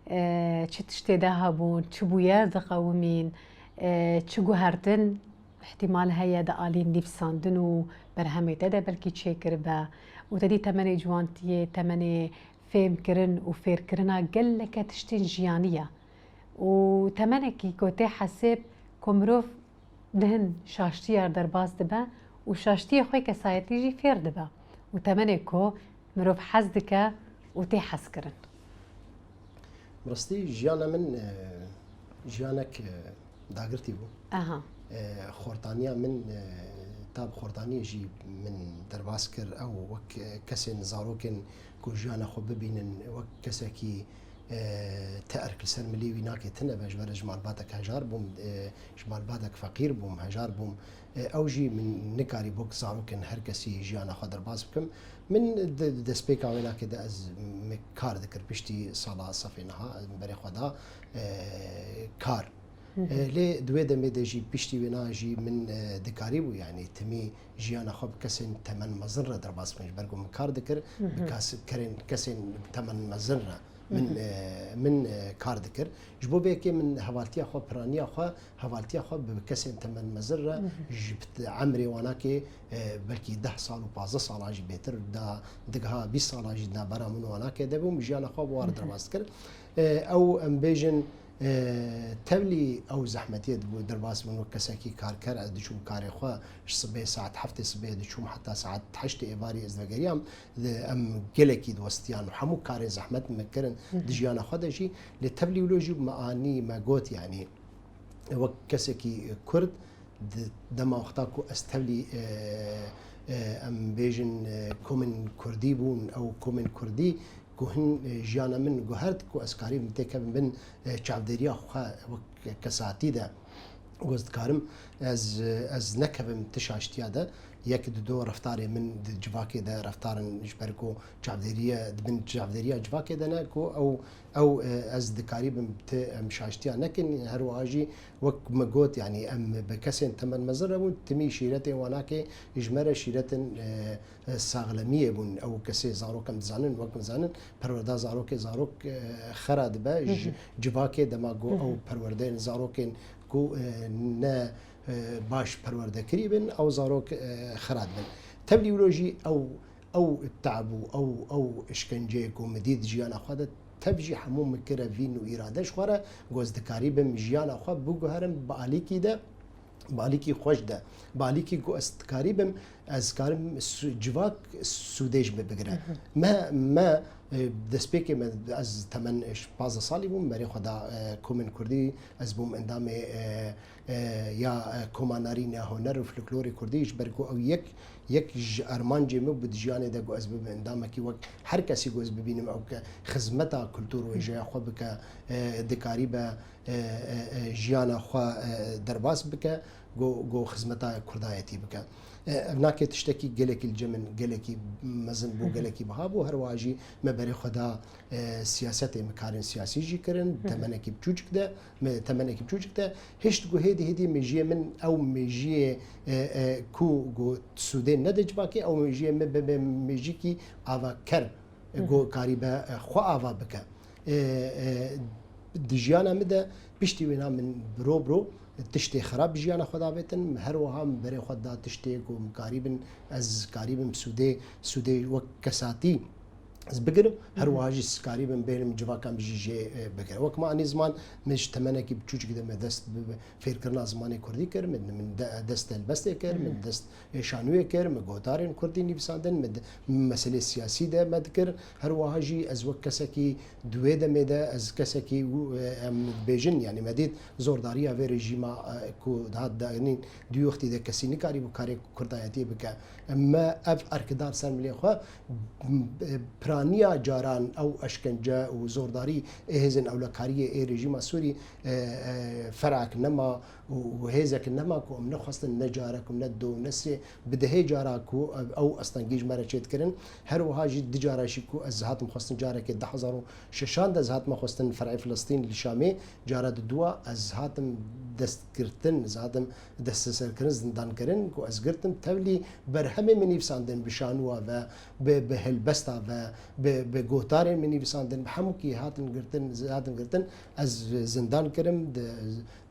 e, çi tiştê de hebûn, çi bûyer diqewimîn, e, çi guhertin îhtîmal heye di alî nivîsandin û berhemê te de belkî çêkiribe û te dî temenê ciwantiyê, temenê fêhmkirin û fêrkirina geleke tiştên jiyanî ye. Û temenekî ku tê hesêb ku mirov di hin şaştiya derbas dibe û şaştiyê xwe kesayetî jî fêr dibe û temenê ku mirov hez dike û tê hezkirin. Bi rastî jiyana min, e, jiyanek, e, dagirtî bû. Aha. E, xortaniya min, e, ta bi xortaniyê jî min derbas kir. Ew wek, e, kesên zarokên ku jiyana xwe bibînin, wek kesekî, e, ti erk li ser milî wî nake, tune be, ji ber ez ji malbatek hejar bûm, e, ji malbatek feqîr bûm, hejar bûm. E, ew jî min nikarîbû ku zarokên her kesî jiyana xwe derbas bikim. Min di, di destpêka wê nake de ez me kar dikir piştî sala sefê niha, berê xwe da, e, kar. Hı hı. E, lê di wê demê de jî piştî wêna jî min, e, dikarîbû, yanî timî jiyana xwe bi kesên temen mezin re derbas bikim. Ji ber ku min kar dikir, Hı hı. bi kas-, kerên, kesên temen mezin re min, Hı hı. e, min, e, kar dikir. Ji bo vê yekê min hevaltiya xwe, piraniya xwe, hevaltiya xwe bi kesên temen mezin re Hı hı. ji bit-, emrê wanakê, e, belkî deh sal û pazdeh salan jî bêtir da, digiha bîst salan jî di navbera min û wanakê de bûm, jiyana xwe bi wan Hı hı. derbas dikir. E, ew em bêjin, e, tevlî ew zehmetiyê dibû, derbas bûn wek kesekî karker, ez diçûm karê xwe, ji sibê saet heftê sibê diçûm heta saet heştê êvarî ez vegeriyam. Em gelekî diwestiyan û hemû karên zehmet me kirin Hı hı. di jiyana xwe de jî. Lê tevlî wilo jî me anî, me got, yanî wek kesekî Kurd, di dema wexta ku ez tevlî, e, e, em bêjin, e, komên Kurdî bûn, ew komên Kurdî ku hin, e, jiyana min guhert ku ez karîbim têkevim bin, e, çavdêriya xwe wek kesatî de, ku ez dikarim ez, ez nekevim ti şaştiya de, yek di do reftarê min di civakê de reftarin ji ber ku çavdêriye, di bin çavdêriya civakê de ne ku ew, ew, e, ez dikarîbim ti em şaştiya nekin, her wiha jî wek me got, yanî em bi kesên temen mezin re bûn, timî şîretên wanakê ji me re şîretin, e, e, saxlemiyê bûn. Ew kesê zarok em dizanin, wek em dizanin, perwerda zarokê zarok, e, xera dibe. Hı hı. Ji civakê dema ku Hı hı. ew perwerdeyên zarokên ku, e, ne, e, baş perwerdekirî bin, ew zarok, e, xera dibin. Tevlî wilo jî ew, ew teab û ew, ew işkenceyê ku min dît jiyana xwe de, tev jî hemû min kire vîn û îrade ji xwe re, ku ez dikarîbim jiyana xwe biguherim bi alîkî de, bi alîkî xweş de, bi alîkî ku ez dikarîbim Ez karim su- civak sûdê ji min bigire. Me, me e, destpêkê me, ez temen e, pazdeh salî bûm, berê xwe da e, komên kurdî, ez bûm endamê e, e, ya e, Koma Narîne Huner û Folklorê Kurdî, ji ber ku ew yek, yek ji armancê min bû di jiyanê de ku ez bibim endamekî wek her kesî ku ez bibînim ew ke xizmeta kultur û wêjeya xwe bike, e, dikarîbe e, e, e, jiyana xwe e, derbas bike, ku, ku xizmeta kurdayetî bike. E, ev nake tiştekî gelekî li cem min gelekî mezin bû, gelekî biha bû. Her wiha jî me berê xwe da e, siyasetê, me karên siyasî jî kirin, temenekî biçûçik de, me temenekî biçûçik de hişt ku hêdî hêdî mêjiyê min ew mêjiyê e, e, ku, ku sûdê nede civakê, ew mêjiyê min bibe mêjikî avaker, e, ku karîbe e, xwe ava bike. E, e, di jiyana min de piştî wêna min biro biro tiştê xerab bi jiyana xwe davêtin. Her wiha min berê xwe da tiştê ku min karîbin, ez karîbim sûdê, sûdê wek kesatî ez bigirim. Her wiha jî ez karîbim bêrim civaka min jî jê e, bigirim. Wek me anî ziman, min ji temenekî biçûçik de me dest bi, bi fêrkirina zimanê kurdî kir, min, min de, dest helbestê kir, min dest e, şanûyê kir, min gotarên kurdî nivîsandin, min de, meselê siyasî de me dikir. Her wiha jî ez wek kesekî di wê demê de, ez kesekî û, e, em dibêjin, yanî me dît zordariya vê rejîma e, ku dihat danîn, di wî wextî de kesî nikarîbû karê kurdayetiyê bike. Me ev erkdar ser milê xwe, e, piraniya caran ew eşkence û zordarî ê hêzên ewlekariyê ê rejîma Sûrî, e, e, ferak nema û, û hêzek nema ku em nexwestin ne carek û ne du ne sê, bi dehê cara ku ev, ew astengî ji me re çêdikirin. Her wiha jî di cara jî ku ez hatim xwestin carekê du hezar û şeşan de ez hatime xwestin ferê Filistîn li Şamê, cara di dua ez hatim destgirtin, ez hatim desteserkirin, zindankirin ku ez girtim. Tevlî berhemê min nivîsandin bi şanûa ve, bi, bi helbesta ve, bi, bi gotarên min nivîsandin, bi hemûkî hatin girtin, hatim girtin. Ez zindan kirim, di,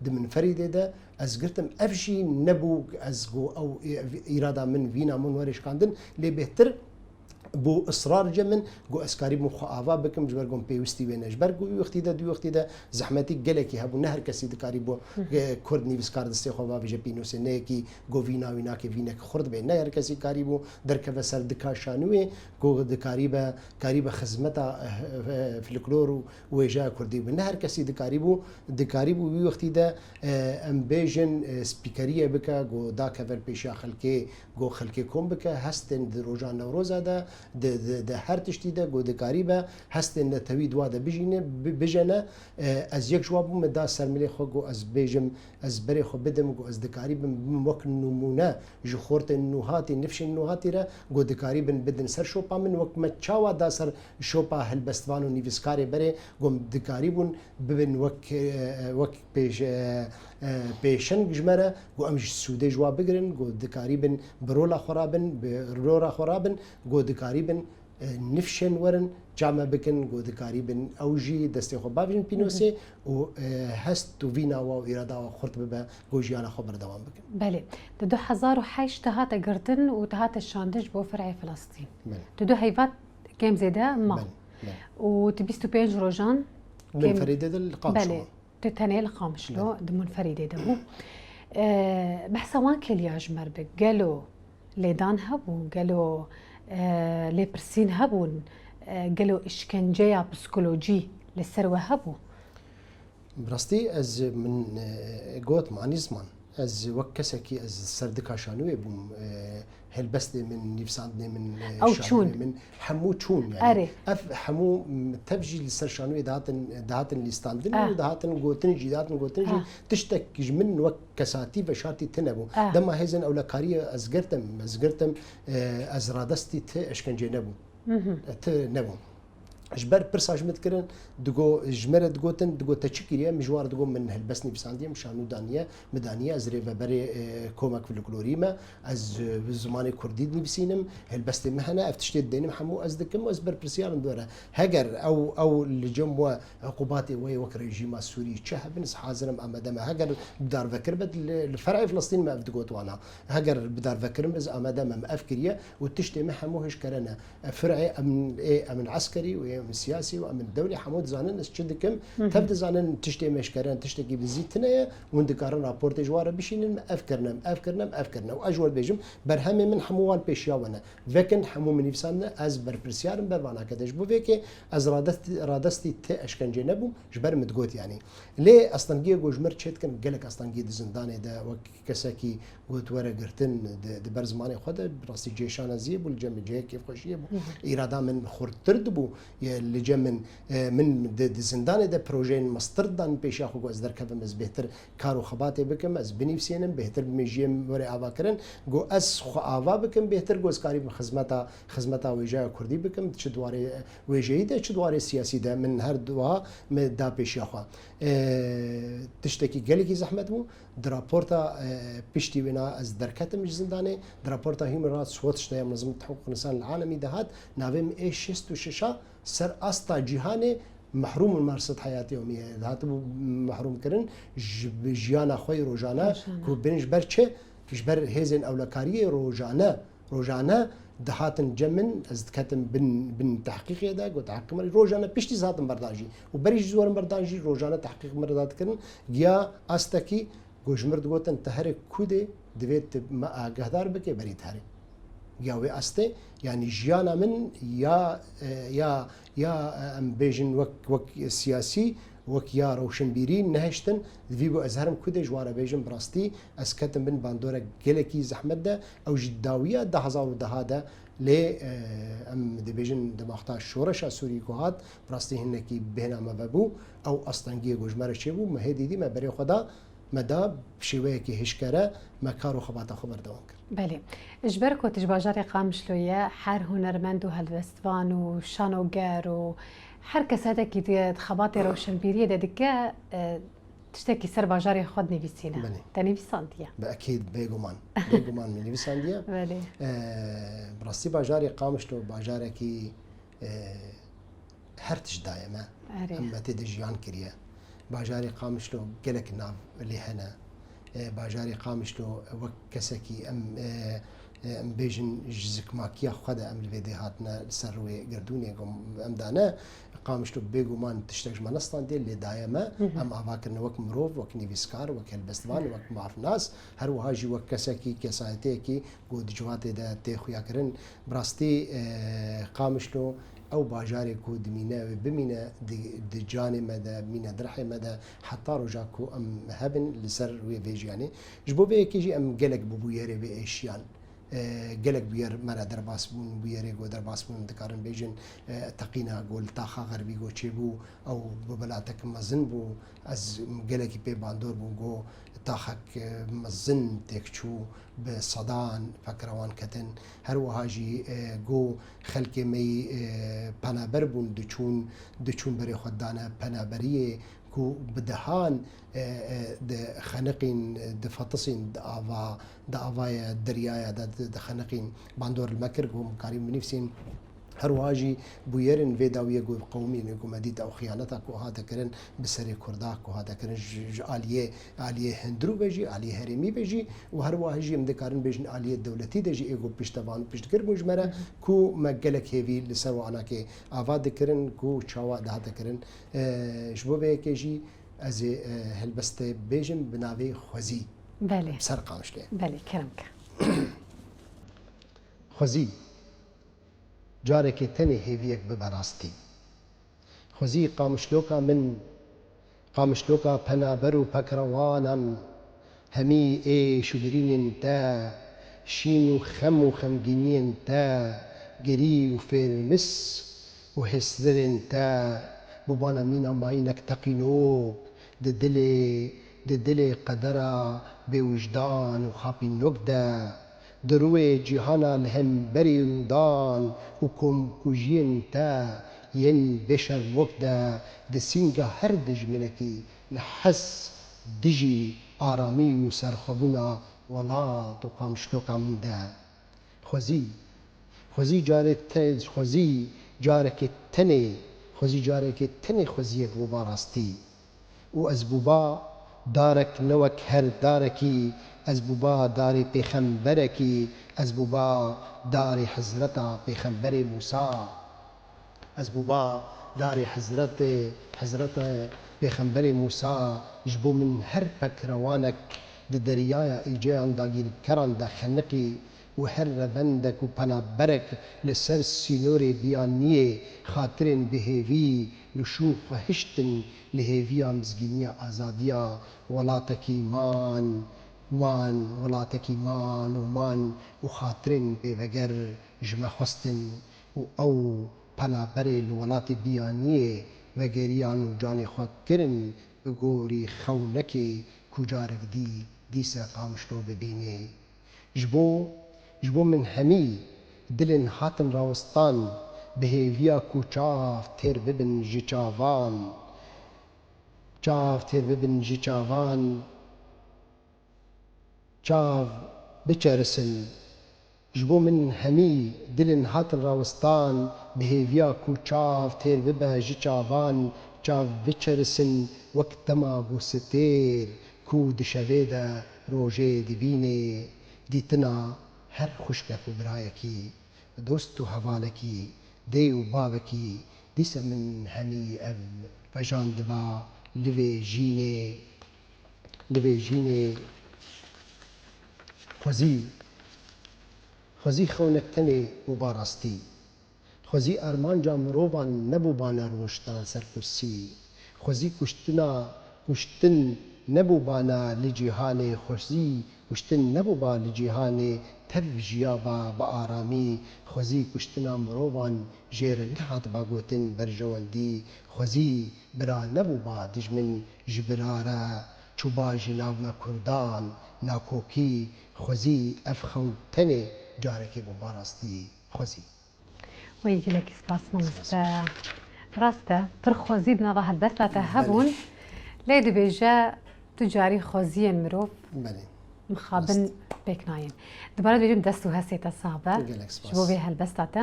di min ferîdê de ez girtim. Ev jî nebû ez got ew î-, îrada min, vîna min were şikandin, lê bêhtir bû israr ce min, got ez karîbim xwe ava bikim, ji ber ku min pêwistî wê ne. Ji ber ku wî wextî de, di wî wextî de zehmetî gelekî hebû, ne her kesî dikarîbû, e, kurd nivîskar destê xwe bavêje pînosê, ne yekî got vîna wî nake, vînek xurt bê, ne her kesî karîbû derkeve ser dika şanûyê, ku dikarîbe, karîbe xizmeta, e, e, folklor û wêjeya kurdî bi. Ne her kesî dikarîbû, dikarîbû wî wextî de, e, em bêjin, e, spîkeriyê bike, ku dake ver pêşiya xelkê, ku xelkê kom bike, hestên di roja Newroza de, di, di, di her tiştî de, ku dikarîbe, hestên netewî di wa de bijîne, bi-, bijene. E, ez yek ji wa bûm, min da ser milê xwe, ku ez bêjim, ez berê xwe bidim, ku ez dikarîbim bim wek nimûne ji xortên nûhatî, nifşên nûhatî re, ku dikarîbin bidin ser şopa min, wek me çawa da ser şopa helbestvan û nivîskarê berê, ku em dikarîbûn bibin wek, e, wek pêş-, e, e, pêşeng ji me re, ku em ji sûdê ji wa bigirin, ku dikarîbin bi rola xwe rabin, bi rora xwe rabin, ku dikarîbin e, nifşên werin, çame bikin, ku dikarîbin ew jî destê xwe bavêjin pînosê û, e, hest û vîna wa û îrada wa xurt bibe, ku jiyana xwe berdewam bikin. Belê. Di du hezar û heşt te hate girtin û te hate şandin ji bo ferê Filistîn. Belê. Tu du heyvat kêm zêde ma. Belê, belê. Û tu bîst û pênc rojan Min kêm ferî de li Qamişlo. Belê. Tu tenê li Qamişlo, Belê. Di Munferîdê de bû. E, behsa wan kêliya ji me re bike. Gelo lêdan hebû, gelo, e, lêpirsîn hebûn, e, gelo îşkenceya psîkolojî li ser we hebû? Bi rastî ez min, e, got, manî ziman. Ez wek kesekî ez serdika şanûyê bûm, e, helbestê min, nivîsandinê min, e, Ew şanûyê çûn. min, hemû çûn yani. Erê. Ev hemû, m, tev jî li ser şanûyê dihatin, dihatin lîstandin Ha. û dihatin gotin jî, dihatin gotin jî. Ha. Tiştek ji min wek kesatî veşartî tune bû. Ha. Dema hêzên ewlekariyê ez girtim, ez girtim, e, ez radestî ti eşkencê nebûm. Mhm. E, ti nebûm. Ji ber pirsa ji min dikirin, digo, ji me re digotin, digo te çi kiriye? Min ji wan re digo min helbest nivîsandiye, min şanû daniye, min daniye, ez rêveberê, e, komek folklorî me, ez, e, bi zimanê kurdî dinivîsînim, helbestê min hene, ev tiştê didênim hemû ez dikim û ez berpirsiyar im di we re. Heger ew, ew li cem we uqubatê we yê wek rejîma Sûrî çi hebin, ez hazir im amade me. Heger bi darvekir be, li, li ferê Filistîn me ev digot wana. Heger bi darvekir im, ez amade me, min ev kiriye û tiştê me hemû hişkere ne. Firê em, ê, em in eskerî û ê siyasî û em in dewlê hemû dizanin ez çi dikim. Tev dizanin tiştê me ji kerin tiştekî bi zî tune ye û hûn dikarin raportê ji wan re bişînin, me ev kirine, me ev kirine, me ev kirine. Û ez ji we dibêjim, berhemê min hemû wan pêşiya we ne. Vekin hemû min nivîsandine, ez berpirsiyar im ber vana kete. Ji bo vê yekê ez radestî, radestî ti eşkencê nebûm, ji ber min digot yanî. Lê astengiyê ku ji mir çêdikin, gelek astengî di zindanê de wek kesekî got were girtin di, di ber zimanê xwe de, bi rastî cêşana ziyê bû, li cem cihê kêfxweşiyê bû. Hı hı. Îrada min xurttir dibû, ye, li cem min, e, min di, di zindanê de projeyên mestir dan pêşiya xwe, got ez derkevim, ez bêhtir kar û xebatê bikim, ez binivîsînim, bêhtir bimêjiyê min were avakirin. Got ez xwe ava bikim bêhtir, got ez karîbim xizmeta, xizmeta wêjeya kurdî bikim, çi di warê wêjeyî de, çi di warê siyasî de, min her duha min da pêşiya xwe. E, tiştekî gelekî zehmet bû. Di raporta, e, piştî wêna ez derketim ji zindanê, di raporta Human Rights Watch de ya Munezemeta Hiqûq Însan li Alemî de hat, navê min ê şêst û şeş a ser asta cîhanê mehrûm û merset heyatê omî ye. Dihatibû mehrûmkirin ji bi jiyana xwe yê rojane, Rojane. Ku bin ji ber çi? Ji ber hêzên ewlekariyê rojane, rojane dihatin cem min, ez diketim bin, bin tehqîqê de, got, "Heqê min." Rojane piştî zaten berdan jî. Û berî ji zorin berdan jî rojane tehqîq min re dikirin. Giya astekî ku ji mir digotin, "Te herê ku dê, divê tu me agehdar bike, berî tu herê." Ya wê astê, yanî jiyana min ya, e, ya, ya, e, em bêjin wek, wek siyasî, wek ya rewşenbîrî nehiştin, divî bû ez herim ku dê ji wan re bêjim, bi rastî ez ketim bin bandorek gelekî zehmet de, ew jî dawiya du hezar û deh de, lê, e, em dibêjin di wexta şoreşa Sûrî ku hat, bi rastî hinekî bêhna me vebû, ew astengiyê ku ji me re çêbû, me hê dîdî me berê xwe da, me da bi şêweyekî hişkere me kar û xebata xwe berdewam kir. Belê. Ji ber ku tu ji bajarê Qamişlo ye, her hunermend û helbestvan û şanoger û her kesekî di, di xebatê rewşenbîriyê de dike, e, tiştekî ser bajarê xwe dinivîsîne. Belê. Te nivîsandiye. Bi ekîd, bêguman. Bêguman min nivîsandiye. Belê. E, bi rastî bajarê Qamişlo bajarekî, e, her tişt daye me. Erê. Em me tê de jiyan kiriye. Bajarê Qamişlo gelek nav lê hene. E, bajarê Qamişlo wek kesekî em, e, e, em bêjin ji zikmakiya xwe de em li vê dê hatine li ser rûyê gerdûnê ku em dane. Qamişlo bêguman tiştek ji me nestandiye lê daye me. Hı hı. Em ava kirine wek mirov, wek nivîskar, wek helbestvan, wek mafnas, her wiha jî wek kesekî, kesayetiyekî ku di civatê de tê xuyakirin. Bi rastî, e, Qamişlo ew bajarê ku dimîne wê bimîne di, di canê me de, bimîne di rihê me de, heta roja ku em hebin li ser wê vê jiyanê. Ji bo vê yekê jî em gelek bi bûyerê vê êşiyan. E, gelek bûyer me re derbas bûn, bûyerê ku derbas bûn, dikarin bêjin, e, teqîna ku li taxa xerbî ku çêbû, ew bi belatek mezin bû. Ez gelekî pê bandor bûm ku taxek, e, mezin têk çû, bi sedan pekrewan ketin. Her wiha jî, e, ku xelkê me yî, e, penaber bûn, diçûn, diçûn berê xwe dane penaberiyê, ku bi dehan, e, e, dixeniqîn, difitisîn di ava, di avaya deryaya de di, dixeniqîn. Bandor li me kir, ku em karîn binivîsîn. Her wiha jî bûyerên vê dawiyê ku qewimîne ku me dît ew xiyaneta ku hate kirin bi serê Kurda ku hate kirin ji, ji aliyê, aliyê hundirû ve jî, aliyê herêmî ve jî û her wiha jî em dikarin bêjin aliyê dewletî de jî ê ku piştevan û piştgir bûn ji me re, ku me gelek hêvî li ser wan anakê ava dikirin ku çawa dihate kirin. E, ji bo vê yekê jî ez ê, e, helbestê bêjim bi navê Xwezî. Belê. Ser Qamişlê. Belê, kerem ke. Xwezî. Carekê tenê hêviyek bibe rastî. Xwezî Qamişloka min, Qamişloka penaber û pekrewanan, hemî êş û birînên te, şîn û xem û xemgîniyên te, girî û fêrmis û hêstirên te, bûbane mîna mayînek teqînok, di dilê, di dilê qedera bêwijdan û xapînok de. Di rûyê cîhana li hemberî rûndan û komkujiyên te yên bêşermok de, di sînga her dijminekî li hez dijî aramî û serxwebûna welat û qamişloka min de. Xwezî, xwezî carê te, xwezî carekê tenê, xwezî carekê tenê xweziyek bûba rastî. Û ez bûba darek ne wek her darekî, ez bûba darê pêxemberekî, ez bûba darê hezreta pêxemberê Mûsa. Ez bûba darê Hezretê, Hezrete Pêxemberê Mûsa, ji bo min her pekrewanek di deryaya Êceyan dagîrkeran de xeniqî û her revendek û penaberek li ser sînorê biyaniyê xatirên bihêvî li şûn xwe hiştin, li hêviya mizgîniya azadiya welatekî man, wan welatekî man û man û xatirên bêveger ji me xwestin û ew penaberê li welatê biyaniyê vegeriyan û canê xwe kirin bi gorî xewnekê ku carek dî dîse Qamişlo bibînê. Ji bo, ji bo min hemî dilên hatin rawistan bi hêviya ku çav têr bibin ji çavan, çav têr bibin ji çavan, çav biçerisin. Ji bo min hemî dilên hatin rawistan bi hêviya ku çav têr bibe ji çavan, çav biçerisin wek dema gositêr ku di şevê de rojê dibînê. Dîtina her xwişkek û birayekî, dost û hevalekî, dê û bavekî, dîse min hemî ev vejan diba li vê jînê, li vê jînê xwezî, xwezî xewnek tenê û ba rastî. Xwezî armanca mirovan nebûbane rûniştina ser kursî. Xwezî kuştina, kuştin nebûbane li cîhanê, xwezî kuştin nebûba li cîhanê, tev jiyaba bi aramî. Xwezî kuştina mirovan jê re nehatiba gotin berjewendî. Xwezî bira nebûba dijmin ji bira re, çûba ji nav me kurdan nakokî. Xwezî ev xewn tenê carekê bûba rastî. Xwezî. Wê gelekî spas mamoste. Rast e, pir xwezî di nava helbesta te hebûn. Belê. Lê dibêje tu carî xweziyên mirov Belê. mixabin Rast. pêk nayên. Dubare dibêjim dest û hestê te sax be. Gelek spas. Ji bo vê helbesta te.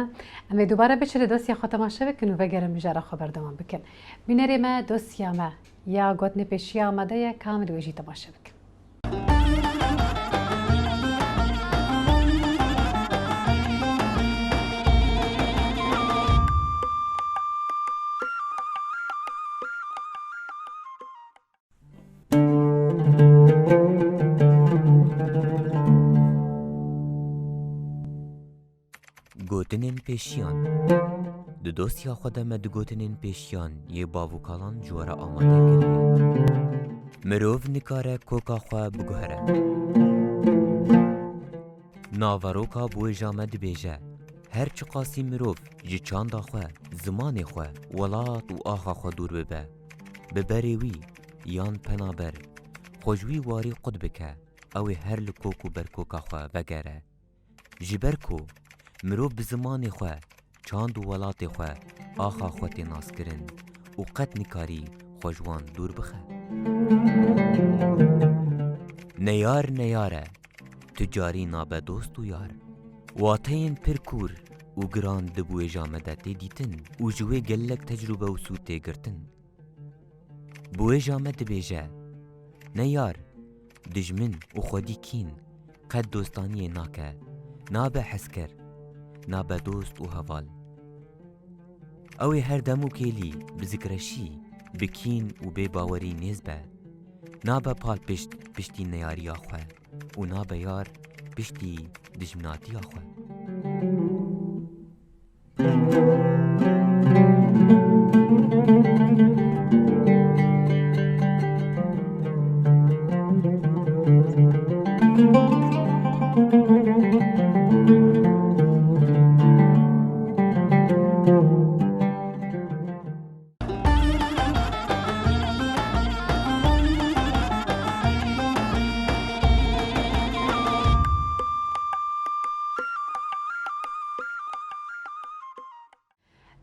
Em ê dubare biçin li dosya xwe temaşe bikin û vegerin mijara xwe berdewam bikin. Bînerê me, dosya me ya gotinê pêşiya amade ye, ka em li wê jî temaşe bikin. Gotinên pêşiyan. Di dosya xwe de me di gotinên pêşiyan yê bav û kalan ji we re amade kiriye. Mirov nikare koka xwe biguhere. Naveroka biwêja me dibêje, her çiqasî mirov ji çanda xwe, zimanê xwe, welat û axa xwe dûr bibe, bi berê wî yan penaber xwe ji wî warî qut bike, ew ê her li kok û berkoka xwe vegere. Ji ber ku mirov bi zimanê xwe, çand û welatê xwe, axa xwe tê naskirin û qet nikarî xwe ji wan dûr bixe. Neyar neyar e, tu carî nabe dost û yar. Wateyên pir kûr û giran di biwêja me de tê dîtin û ji wê gelek tecrûbe û sûd tê girtin. Biwêja me dibêje, ne yar, dijmin û xwedî kîn, qet dostaniyê nake, nabe hezker, nabe dost û heval. Ew ê her dem û kêlî bi zikreşî, bi kîn û bêbawerî nêz be. Nabe palpişt piştî neyariya xwe û nabe yar piştî dijminatiya xwe.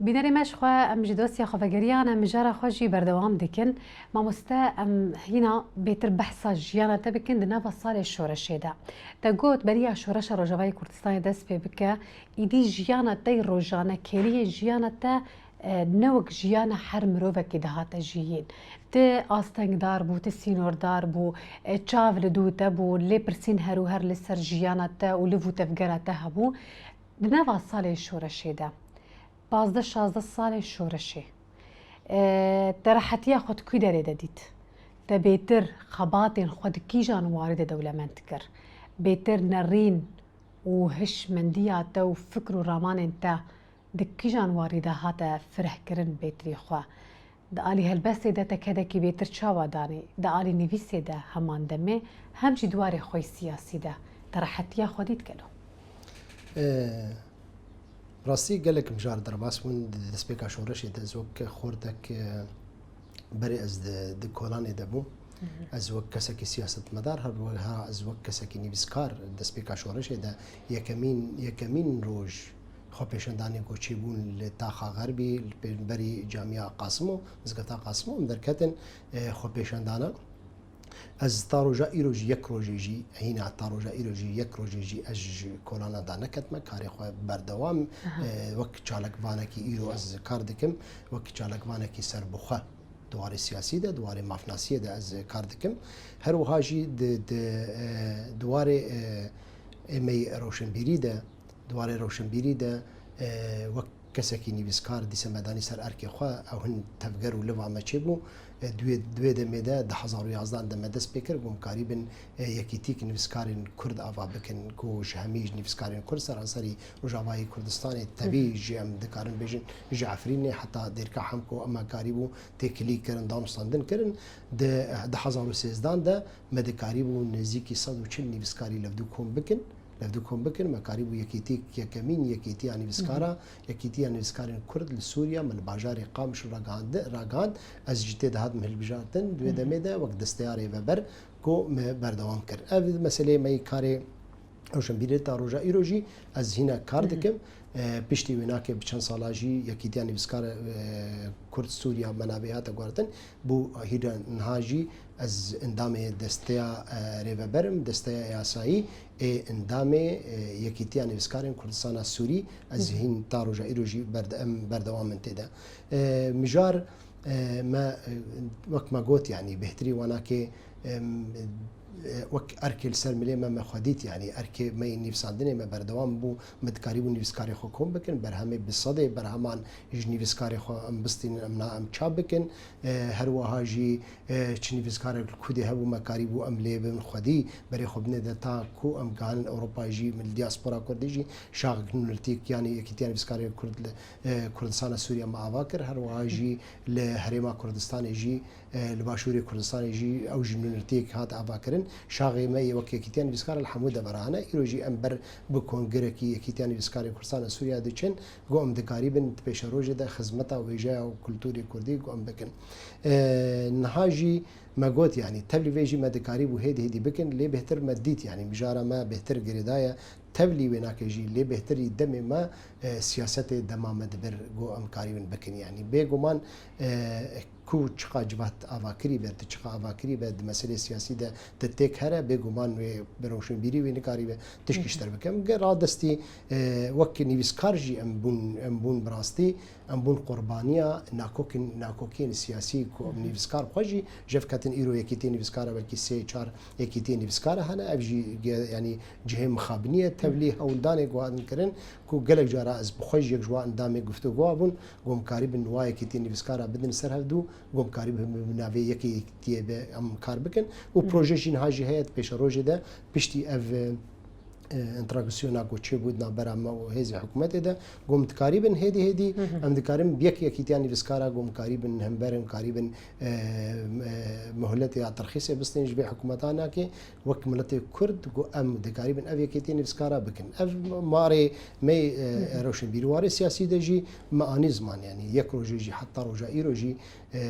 Bînerê me, ji xwe em ji dosya xwe vegeriyan, em mijara xwe jî berdewam dikin. Mamoste, em hîna bêtir behsa jiyana te bikin di nava salê şoreşê de. Te got, beriya şoreşa Rojavayê Kurdistanê dest pê bike, îdî jiyana te yê rojane, kêliyên jiyana te, e, ne wek jiyana her mirovekî dihate jiyîn. Ti astengdar bû, ti sînordar bû, e, çav li dû te bû, lêpirsîn her û her li ser jiyana te û liv û tevgera te hebû. Di nava salê şoreşê de, Pazdeh şazdeh salên şoreşê. E, te rehetiya xwe di kû derê de dît? Te bêtir xebatên xwe di kîjan warî de dewlemend kir? Bêtir nerîn û hişmendiya te û fikr û ramanên te di kîjan warî de hate firehkirin bêtirî xwe? Di alî helbestê de te kedekî bêtir çawa danî? Di alî nivîsê de heman demê hem jî di warê xwe yî siyasî de te rehetiya xwe dît gelo? E, rastî gelek mijar derbas bûn di destpêka şoreşê de. Ez wek xortek, e, berê ez di, di kolanê de bûm. Ez wek kesekî siyasetmedar, her wiha ez wek kesekî nivîskar destpêka şoreşê de yekemîn, yekemîn roj xwepêşandanê ku çêbûn li taxa Xerbî, li pêşberî Camiya Qasimo, Mizgefta Qasimo, em derketin, e, xwepêşandana. Ez ta roja îro jî yek rojê jî, hîna ta roja îro jî yek rojê jî ez ji kolana da neketime, karê xwe berdewam, e, wek çalakvanekî îro ez kar dikim, wek çalakvanekî serbixwe di warê siyasî de, di warê mafnasiyê de ez kar dikim. Her wiha jî di, di, e, di warê, e, ê me yê rewşenbîrî de, di warê rewşenbîrî de, e, wek kesekî nivîskar dîse me danî ser erkê xwe, ew hin tevger û liva me çêbû. E, di wê, di wê demê de, du hezar û yazdan de me dest pê kir, ku em karîbin, e, yekîtîk nivîskarên Kurd ava bikin, ku ji hemî ji nivîskarên Kurd seranserî Rojavayê Kurdistanê, tevî jî em dikarin bêjin ji Efrînê heta Dêrka Hemko em karîbû têkilî kirin, danûstandin kirin. Di, e, du hezar û sêzdan de me dikarîbû nêzîkî sed û çil nivîskarî levdû kom bikin. Levdû kom bikin, me karîbû yekîtîk, yekemîn yekîtiya nivîskara, yekîtiya nivîskarên Kurd li Sûriye, me li bajarê Qamişlo ragihandi-, ragihand. Ez jî tê de hatim hilbijartin. Di wê demê de wek desteya rêveber ku me berdewam kir. Ev meseleyê me yê karê rewşenbîrê ta roja îro jî ez hîna kar dikim. E, piştî wênakê bi çend sala jî Yekîtiya Nivîskar, e, Kurd Sûriya me navê hate guhertin. Bû hîra niha jî ez endamê desteya, e, rêveber im, desteya yasayî ê endamê, e, Yekîtiya Nivîskarên Kurdistana Sûrî. Ez hîn ta roja îro jî berde-, em berdewam in tê de. E, mijar, e, me, e, wek me got, yanî bêhtirî wanakê, em, e, wek erkê li ser milê me, me xwe dît, yanî erkê me yê nivîsandinê me berdewam bû, me dikarîbû nivîskarê xwe kom bikin, berhemê bi sedê berheman ji nivîskarê xwe em bistînin, em na em çap bikin. E, her wiha jî, e, çi nivîskarek li Kurdê hebû, me karîbû em lê bin xwedî, berê xwe binê de ta ku em gihanin Ewropa jî, min li diaspora Kurdî jî şaxek nûnertîk, yanî Yekîtiya Nivîskarê Kurd li, e, Kurdistana Sûriye me ava kir. Her wiha jî li Herêma Kurdistanê jî, e, li Başûrê Kurdistanê jî ew jî nûnertiyek hat avakirin. Şaxê me yê wek Yekîtiya Nivîskara li hemû devera hene. Îro jî em ber bi kongirekî Yekîtiya Nivîskarê Kurdistana Sûriye diçin. Ku em dikarîbin di pêşerojê de xizmeta wêjeya û kultûrê kurdî ku em bikin. E, niha jî me got, yanî tevlî vê jî me dikarîbû hêdî hêdî bikin, lê bêhtir me dît, yanî mijara me bêhtir girêdaye tevlî wênakê jî, lê bêhtirî demê me, e, siyasetê dema me dibir ku em karîbin bikin. Yanî bêguman, e, ku çiqa civat avakirî be, tu çiqa avakirî be, di meselê siyasî de tu têk here, bêguman wê bi rewşenbîrî wê nikarîbe tişkî ji te re bike. Em ge radestî, e, wek nivîskar jî em bûn, em bûn bi rastî, em bûn qurbaniya nakokên, nakokiyên siyasî ku em nivîskar xwe jî jev ketin. Îro yekîtiyê nivîskara belkî sê çar yekîtiyê nivîskara hene. Ev jî ge-, yanî cihê mixabinî ye. Tevlî hewldanê guhandin kirin ku gelek cara ez bi xwe jî yek ji wan endamê guftûgoya bûn. Ku em karîbin wa yekîtiyê nivîskara bidin ser hevdû, ku em karîbin bi navê yekê yekîtiyê be em kar bikin. Û proje jî niha jî heye di pêşerojê de piştî ev, e, e, interaksiyona ku çêbû di navbera me û hêzê hikûmetê de, ku em dikarîbin hêdî hêdî, em dikarin bi yek yekîtiya nivîskara ku em karîbin hember in, karîbin, e, e, muhletê ya tirxîsê bistên ji vê hikûmeta nake. Wek miletê Kurd ku em dikarîbin ev yekîtiyê nivîskara bikin. Ev marê me, e, rewşenbîrî warê siyasî de jî me anî ziman, yanî yek rojê jî heta roja îro jî, e,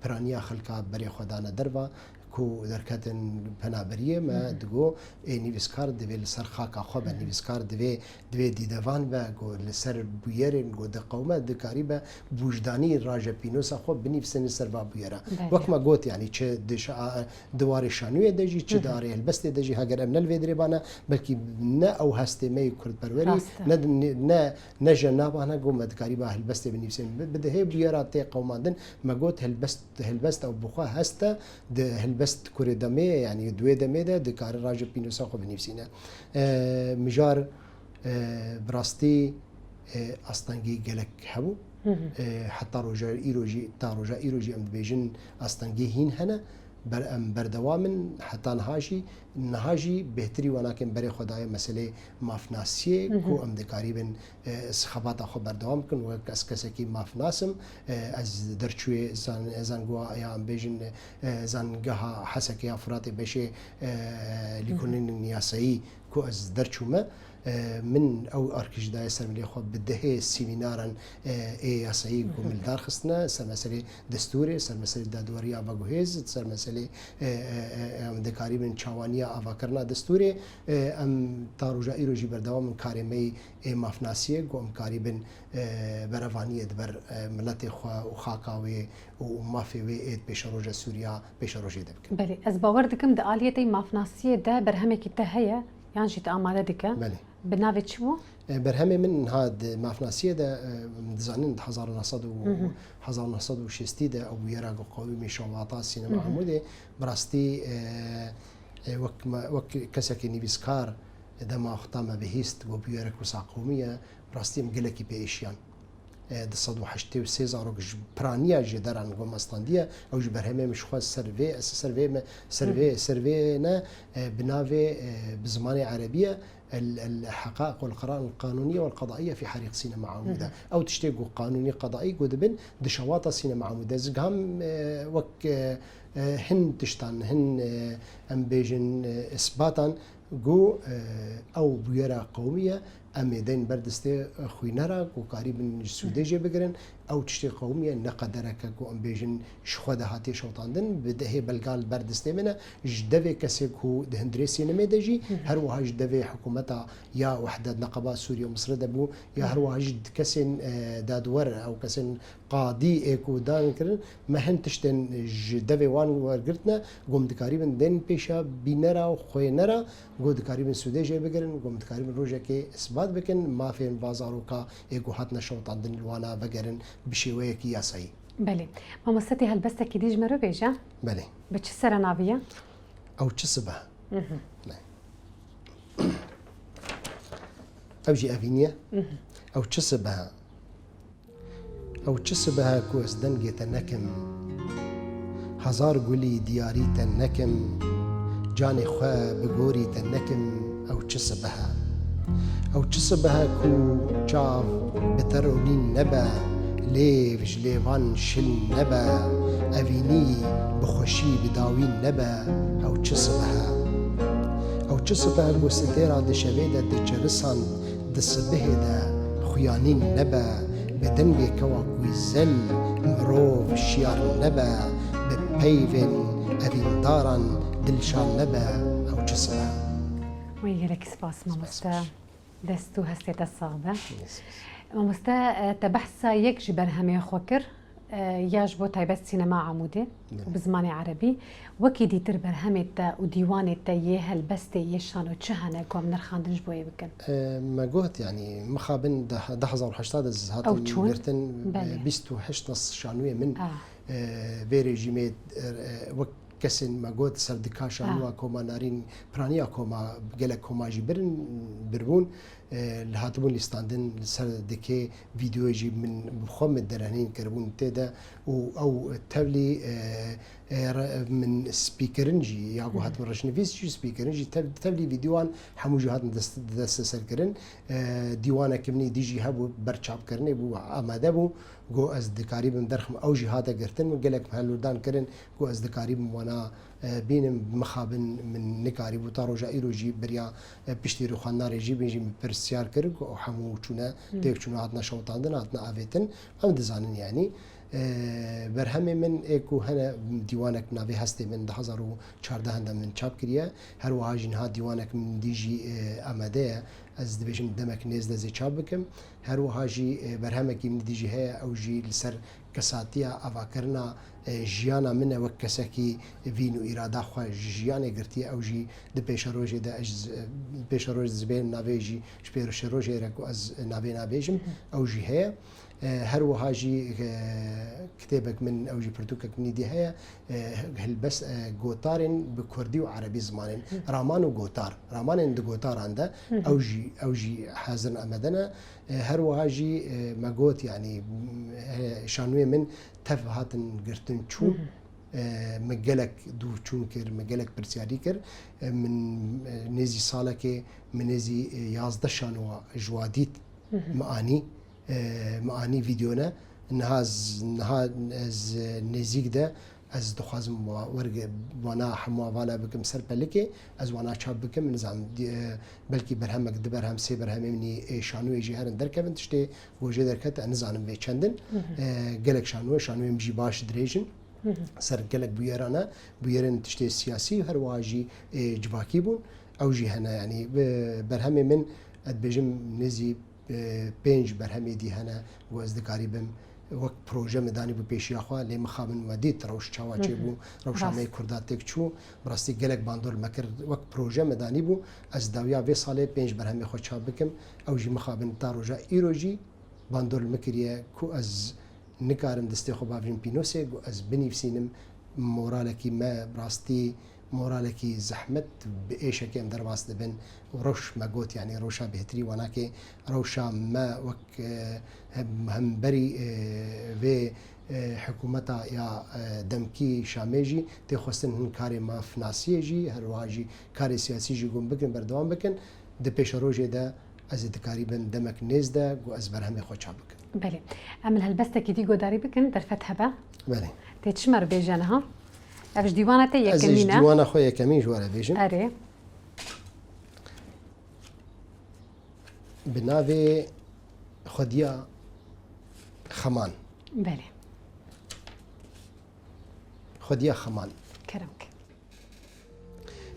piraniya xelka berê xwe dane derva ku derketin penaberiyê me digo, ê nivîskar divê li ser xaka xwe be, nivîskar divê, divê dîdevan be ku li ser bûyerên ku diqewime dikarîbe bûjdanî raje pînosa xwe binivîsin li ser va bûyera. Belê. Wek me got, yanî çi di şa-, di warê şanûyê de jî, çi di arê helbestê de jî, heger em ne li vê dirêbane, belkî ne ew hestê me yê kurdperwerî, ne, ne, ne je navane ku me dikarîba helbestê binivîsin. Bi, bi dihê bûyera tê qewimandin, me got helbest, helbest ew bi xwe hest e, di helbest kurê demê ye, yanî di wê demê de dikare raje pînosa xwe binivîsîne. E, mijar, e, bi rastî e, astengî gelek hebû. E, heta roja îro jî, ta roja îro jî em dibêjin astengî hîn hene. Ber-, em berdewam in heta niha jî, niha jî bêhtirî we nakin berê xwe daye meselê mafnasiyê ku em dikarîbin, e, xebata xwe berdewam bikin. Wek ez kesekî mafnas im, e, ez derçûyê zan-, zangoya em bêjin, e, zangeha Hesekê ya Firatê beşê, e, lîkolînên yasayî ku ez derçûme, e, min ew arkiş daye ser milê xwe bi dehê semînaran, e, ê yasayî ku min li dar xistine, ser meselê destûrê, ser meselê dadweriya veguhêz, ser meselê, e, e, e, em dikarîbin çawaniya avakirina destûrê, e, em ta roja îro jî berdewam in karê me yê mafnasiyê ku em karîbin, e, berevaniyê di ber, e, miletê xwe û xaka wê û mafê wê ê di pêşeroja Sûriya pêşerojê de bikin. Belê, ez bawer dikim di aliyê te yê mafnasiyê de berhemekî te heye, yan jî te amade dike. Belê. Bi navê çi bû? E, berhemê min niha di mafnasiyê de, e, em dizanin di hezar û neh sed û, Hı hı. hezar û neh sed û şêstî de ew bûyera ku qewimî şovata sînema Hı hı. Amûdê, bi rastî, e, e, wek me, wek kesekî nivîskar, e, dema xwe ta me bihîst, got bûyerek wisa qewimî ye, bi rastî em gelekî pê êşiyan. E, du sed û heştê û sê zarok ji piraniya jêderan ku me standiye, ew ji berhemê min ji xwe ser vê, ser vê me, ser vê, Hı hı. ser vê ne, e, bi navê, e, bi zimanê erebî ye, El, El Heqaiq wal Qara'in Qanuniye wal Qadaiye fi Herîq Sînema Amûde. Hı hı. Ew tiştê ku qanûnî qadaî ku dibin di şewata Sînema Amûde. Ez giham, e, wek, e, e, hin tiştan, hin, e, em bêjin, e, isbatan ku, e, ew bûyera qewimî ye, em ê deyn ber destê xwînera ku karîbin ji sûdê jê bigirin. Ew tiştê qewimî ye, ne qedereke ku em bêjin ji xwe de hatiye şewitandin, bi dehê belga li ber destê min e. Ji devê kesê ku di hundirê sînemê de jî, Hı hı. her wiha ji devê hikûmeta ya Wehdet Neqeba Sûriye û Misrê de bû, ya Hı hı. her wiha ji kesên, e, dadwer, ew kesên qadî ê ku dan kirin, me hin tiştên ji devê wan wergirtine, ku em dikarîbin bên pêşa bînera û xwênera, ku dikarîbin sûdê jê bigirin, ku em dikarîbin rojekê isbat bikin, mafên va zaroka ê ku hatine şewitandin li wana vegerin bi şêweyekî yasayî. Belê. Mamoste, tê helbestekî dî ji me re bêje? Belê. Bi çi serenavî ye? Ew çi sibe? Mhm. Ne. Ew jî evînî ye. Mhm. Ew çi sibe? Ew çi sibe ku ez dengê te nekim? Hezar gulî diyarî te nekim, canê xwe bi gorî te nekim, ew çi sibe? Ew çi sibe ku çav bi te ronîn nebe, lêv ji lêvan şil nebe, evînî bi xweşî bi dawî nebe, ew çi sibe? Ew çi sibe ku sitêra di şevê de diçerisand, di sibihê de xuyanîn nebe, bi dengê kewa ku zel mirov şiyar nebe, bi peyvên evîndaran dilşan nebe, ew çi sibe? Wê gelekî spas, mamoste. Dest û hestê te sax be. Yes, yes. Mamoste, e, te behsa yek ji berhemê xwe kir, e, ya ji bo taybet Sînema Amûdê Belê. û bi zimanê erebî. Wekî dîtir berhemê te û dîwanê te yê helbestê yê şano çi hene ku em nirxandin ji bo yê bikin? E, me got, yanî, mixabin de, du hezar û heşt de ez Ew hatim çûn? girtin, e, Belê. bîst û heşt nas şanûyê min, Ah. e, vê rejîmê, e, e, wek kesên me got, serdika şanûya Ah. Koma Narîn, piraniya Koma, gelek Koma jî birin, birbûn. E, li hatibûn lîstandin li ser dikê vîdeoyê jî min bi xwe min derenîn kiribûn tê de û ew tevlî, e, e, re-, min spîkirin jî ya ku Mhm. hatibûn reşnivîs jî spîkirin jî tev-, tevlî vîdeoyan hemû jî hatin dest-, desteserkirin. E, dîwaneke min îdî jî hebû berçavkirinê bû, amade bû. Got ez dikarîbim derxim, ew jî hate girtin, min gelek helwirdan kirin, got ez dikarîbim wana, e, bînim, mixabin min nikarîbû, ta roja îro jî beriya, e, piştî rûxandinê jî bin jî min pirsiyar kir, got hemû çûne, Hmm. têk çûne hatine şewitandin, hatine avêtin, em dizanin yanî. E, berhemê min ê ku hene dîwanek navê hestê min di hezar û çardeh de min çap kiriye, her wiha jî niha dîwanek min dî jî, e, amade ye. Ez dibêjim demek nêz de zê çap bikim. Her wiha jî, e, berhemekî min dî jî heye, ew jî li ser kesatiya avakirina, e, jiyana min e, wek kesekî vîn û îrada xwe ji jiyanê girtiye, ew jî di pêşerojê de ez, e, pêşeroj dibêm navê jî ji pêşerojê re ku ez navê nabêjim, ew jî heye. E, her wiha jî, e, kitêbek min, ew jî pirtûkek min îdî heye, e, hilbes, e, gotarên bi kurdî û erebî zimanên, raman û gotar, ramanên di gotaran de, ew jî, ew jî hazir amade ne. E, her wiha jî, e, me got, yanî, e, şanûyê min tev hatin girtin çûn. E, min gelek dûr çûn kir, min gelek pirsyarî kir. E, min, e, nêzî salekê, min nêzî, e, yazdeh şanowa ji wa dît, min anî. E, min anî vîdeo ne. Niha z-, niha ez nêzîk de ez dixwazim wa-, werge-, wana hemû hevala bikim ser pelikê, ez wana çap bikim, nizam, di-, e, belkî berhemek, di berhem, sê berhemê min î, e, şanoyê jî herin derkevin, tiştê ku jê derket, ez nizanim vê çendin. E, gelek şanoye, şanoyê min jî baş dirêj in. Ser gelek bûyerane, bûyerên tiştê siyasî, her wiha jî, e, civakî bûn. Ew jî hene, yanî, e, berhemê min, ez dibêjim, nêzî, e, pênc berhemê dî hene, ku ez dikarîbim wek proje min danîbû pêşiya xwe, lê mixabin me dît rewş çawa çêbû, rewşa me yê Kurda têk çû. Bi rastî gelek bandor me kir, wek proje min danîbû, ez dawiya vê salê pênc berhemê xwe çap bikim. Ew jî mixabin ta roja îro jî bandor li min kiriye ku ez nikarim destê xwe bavêjim pînosê, ku ez binivîsînim, moralekî me bi rastî moralekî zehmet, bi êşekê em derbas dibin û rewş me got, yanî rewşa bêhtirî wanakê, rewşa me wek, e, hem-, hemberî, e, vê, e, hikûmeta ya, e, demkî Şamê jî tê xwestin hin karê mafnasiyê jî, her wiha jî karê siyasî jî gom bikin, berdewam bikin. Di pêşerojê de ez ê dikarîbim demek nêz de ku ez berhemê xwe çap bikim. Belê. Em li helbestekî dî guhdarî bikin, derfet hebe. Belê. Tê çi me re bêje niha? Ev ji dîwana te yekemîn e. Ez ê ji dîwana xwe yekemîn ji we re bêjim. Erê. Bi navê Xwediya Xeman. Belê. Xwediya Xeman. Kerem ke.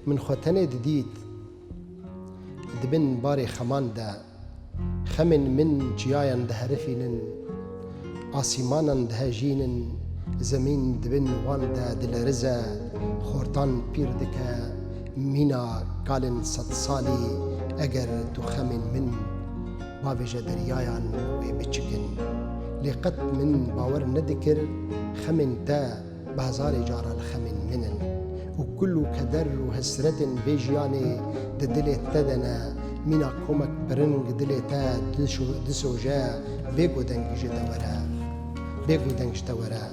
Min xwe tenê didît di bin barê xeman de. Xemên min çiyayan diherifînin, asîmanan dihejînin, zemîn di bin wan de dilerize, xortan pîr dike, mîna kalên sedsalî, eger tu xemên min bavêje deryayan wê biçikin. Lê qet min bawer nedikir xemên te bi hezarê caran xemên min in. Û kul û keder û hesretên vê jiyanê di dilê te de ne, mîna komek piring dilê te diso-, disoje, bê ku deng ji te were. Bê ku deng ji te were.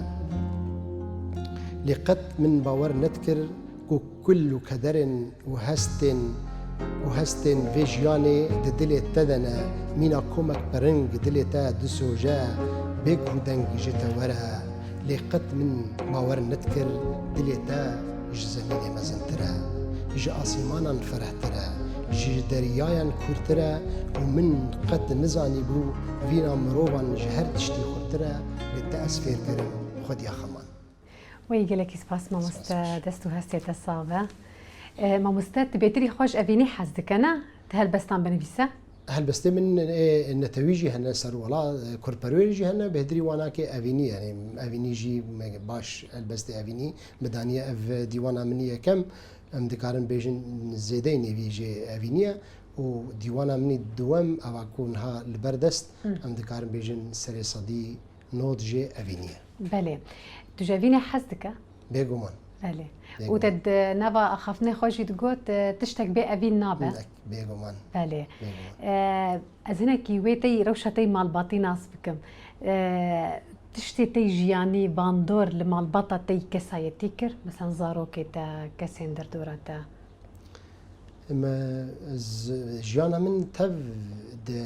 Lê qet min bawer nedikir ku kul û kederên û hestên, û hestên vê jiyanê di dilê te de ne, mîna komek piring dilê te disoje, bê ku deng ji te were. Lê qet min bawer nedikir dilê te ji zemînê mezintir e, ji asîmanan ferehtir e, ji deryayan kûrtir e û min qet nizanîbû vîna mirovan ji her tiştî xurtir e, lê te ez fêr kirim Xwediya Xeman. Wey gelekî spas mamoste, dest û hestê te sax be. E, mamoste, tu bêtirî xwe ji evînî hez dike ne? Tu helbestan binivîse? Helbestê min, e, netewî jî hene ser wela, e, kurperwerî jî hene, bêhtirî wanakê evînî, yanî evînî jî me baş helbestê evînî mi daniye, ev dîwana min yekem, em dikarin bêjin zêdeyê nêvî jê evînî ye û dîwana min ê duwem, eva ku niha li ber dest, em dikarin bêjin serê sedî nod jê evînî ye. Belê. Tu ji evînê hez dike? Bêguman. Belê. Bêguman. Û te di nava axaftinê xwe jî digot, e, tiştek bê evîn nabe. Ne, bêguman. Belê. Bêguman. E, ez hinekî wê tey, rewşa tey malbatî nas bikim. E, tiştê tey jiyanî bandor li malbata tey kesayetî kir? Mesela zarokê te, kesên derdora te? Me, ez, jiyana min tev di,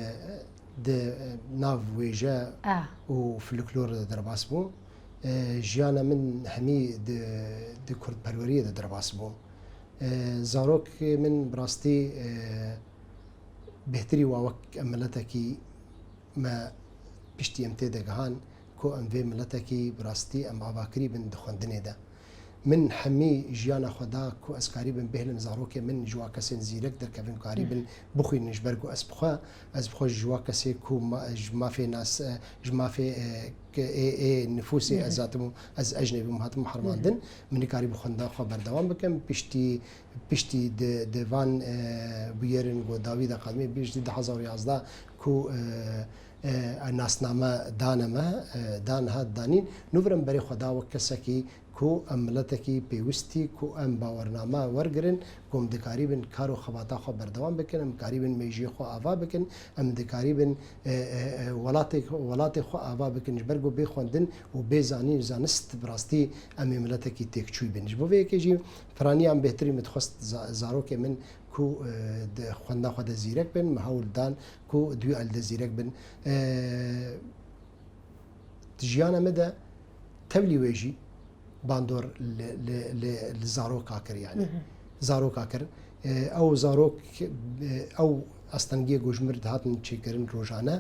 di nav wêje Ah. û folklor de derbas bû. E, jiyana min hemî di, di kurdperweriyê de derbas bû. E, zarokê min bi rastî, e, bêhtirî wa wek em miletekî me piştî em tê de gihan ku em vê miletekî bi rastî em avakirî bin di xwendinê de. Min hemî jiyana xwe da ku ez karîbim bihêlim zarokê min ji wa kesên zîrek derkevin, karîbin bixwînin, ji ber ku ez bi xwe, ez bi xwe ji wa kesê ku ma-, ji mafê nas-, ji mafê, e, ke-, ê, ê nifûsê ez hatim û ez ecnebî bûm, hatim hermandin, min nikarîbû xwenda xwe berdewam bikim. Piştî, piştî di, di van, e, bûyerên ku dawî de qedimê, piştî du hezar û yazdeh ku, e, e, nasname dane me, e, dan hat danîn, nû vir em berê xwe da wek kesekî ku em miletekî pêwistî, ku em bawername wergirin, ku em dikarîbin kar û xebata xwe berdewam bikin, em karîbin mêjiyê xwe ava bikin, em dikarîbin, e, e, e, welatê, welatê xwe ava bikin, ji ber ku bê xwendin û bê zanîn, zanist bi rastî em ê miletekî têkçûyî bin. Ji bo vê yekê jî piraniya em bêhtirî min dixwest za-, zarokê min ku, e, di xwenda xwe de zîrek bin, me hewl dan ku di wî alî de zîrek bin. E, Di jiyana me de tevlî wê jî bandor li, li, li, li zaroka kir, yanî. Zaroka kir. E, ew zarok, e, ew astengiyê ku ji mir dihatin çêkirin rojane,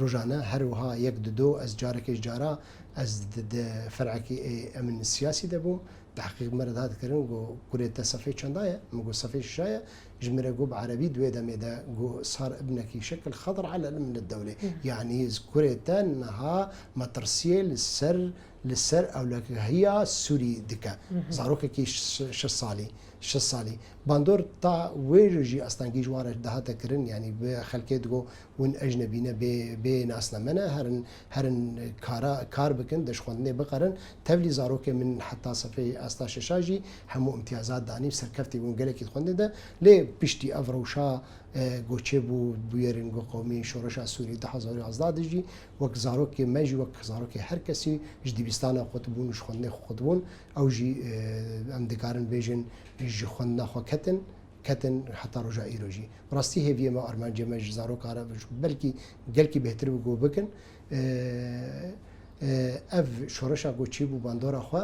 rojane her wiha yek dido, ez carekê ji cara, ez di, di fer'ekî, e, emîn siyasî de bûm. Tehqîq me re dihat kirin, got, kurê te sefê çenda ye? Min got, sefê şeşa ye. Ji min re got, bi erebî di wê demê de, got, sar ibnekî şekil xedr ala min dewlê. Yanî kurê te niha metirsiyê li ser, li ser ewlehiya Sûrî dike. Zarokekî şi-, şeş salî, şeş salî. Bandor ta wê jî astengî ji wan re dihate kirin, yanî bi xelkê digot, hûn ecnebî ne, bê, bê nasname ne, herin, herin kara, kar bikin, de ji xwendinê biqerin. Tevlî zarokê min heta sefê asta şeşa jî hemû îmtiyazat danî, serkeftî bûn gelekî di xwendinê de. Lê piştî ev rewşa, e, ku çêbû, bûyerên ku qewmî şoreşa Sûrî du hezar û yazdeh de jî, wek zarokê me jî, wek zarokê her kesî ji dibistana xwe dibûn û ji xwendinê xwe dibûn. Ew jî, e, em dikarin bêjin ji xwendina xwe ketin. Ketin heta roja îro jî. Bi rastî hêviyê me, armancê me ji zaroka re belkî gelkî bêhtir bi ku bikin. E, e, ev şoreşa ku çêbû bandora xwe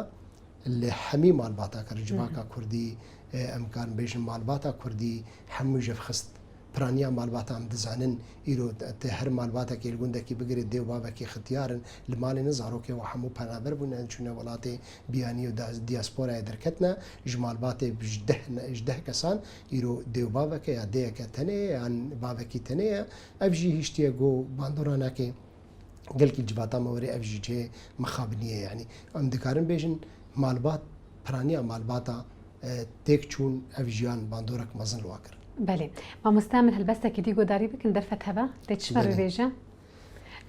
li hemî malbata kir, civaka kurdî, e, em karin bêjin malbata kurdî, hemû jevxist. Piraniya malbata em dizanin, îro te her malbatekê li gundekî bigirê dê û bavekî xitiyar in, li malê ne zarokê we hemû penaber bûne, çûne welatê biyanî û da-, diasporayê derketine, ji malbatê ji deh ne-, ji deh kesan îro dê û baveke ya dêyeke tenê ye, yan bavekî tenê ye. Ev jî hiştiye ku bandora nake gelkî civata me were, ev jî cihê mixabiniyê ye. Yanî em dikarin bêjin malbat, piraniya malbata, e, têk çûn, ev jiyan bandorek mezin li wa kir. Belê. Mamoste, min helbestekî dî guhdarî bikin, derfet hebe, tê çi me bibêje?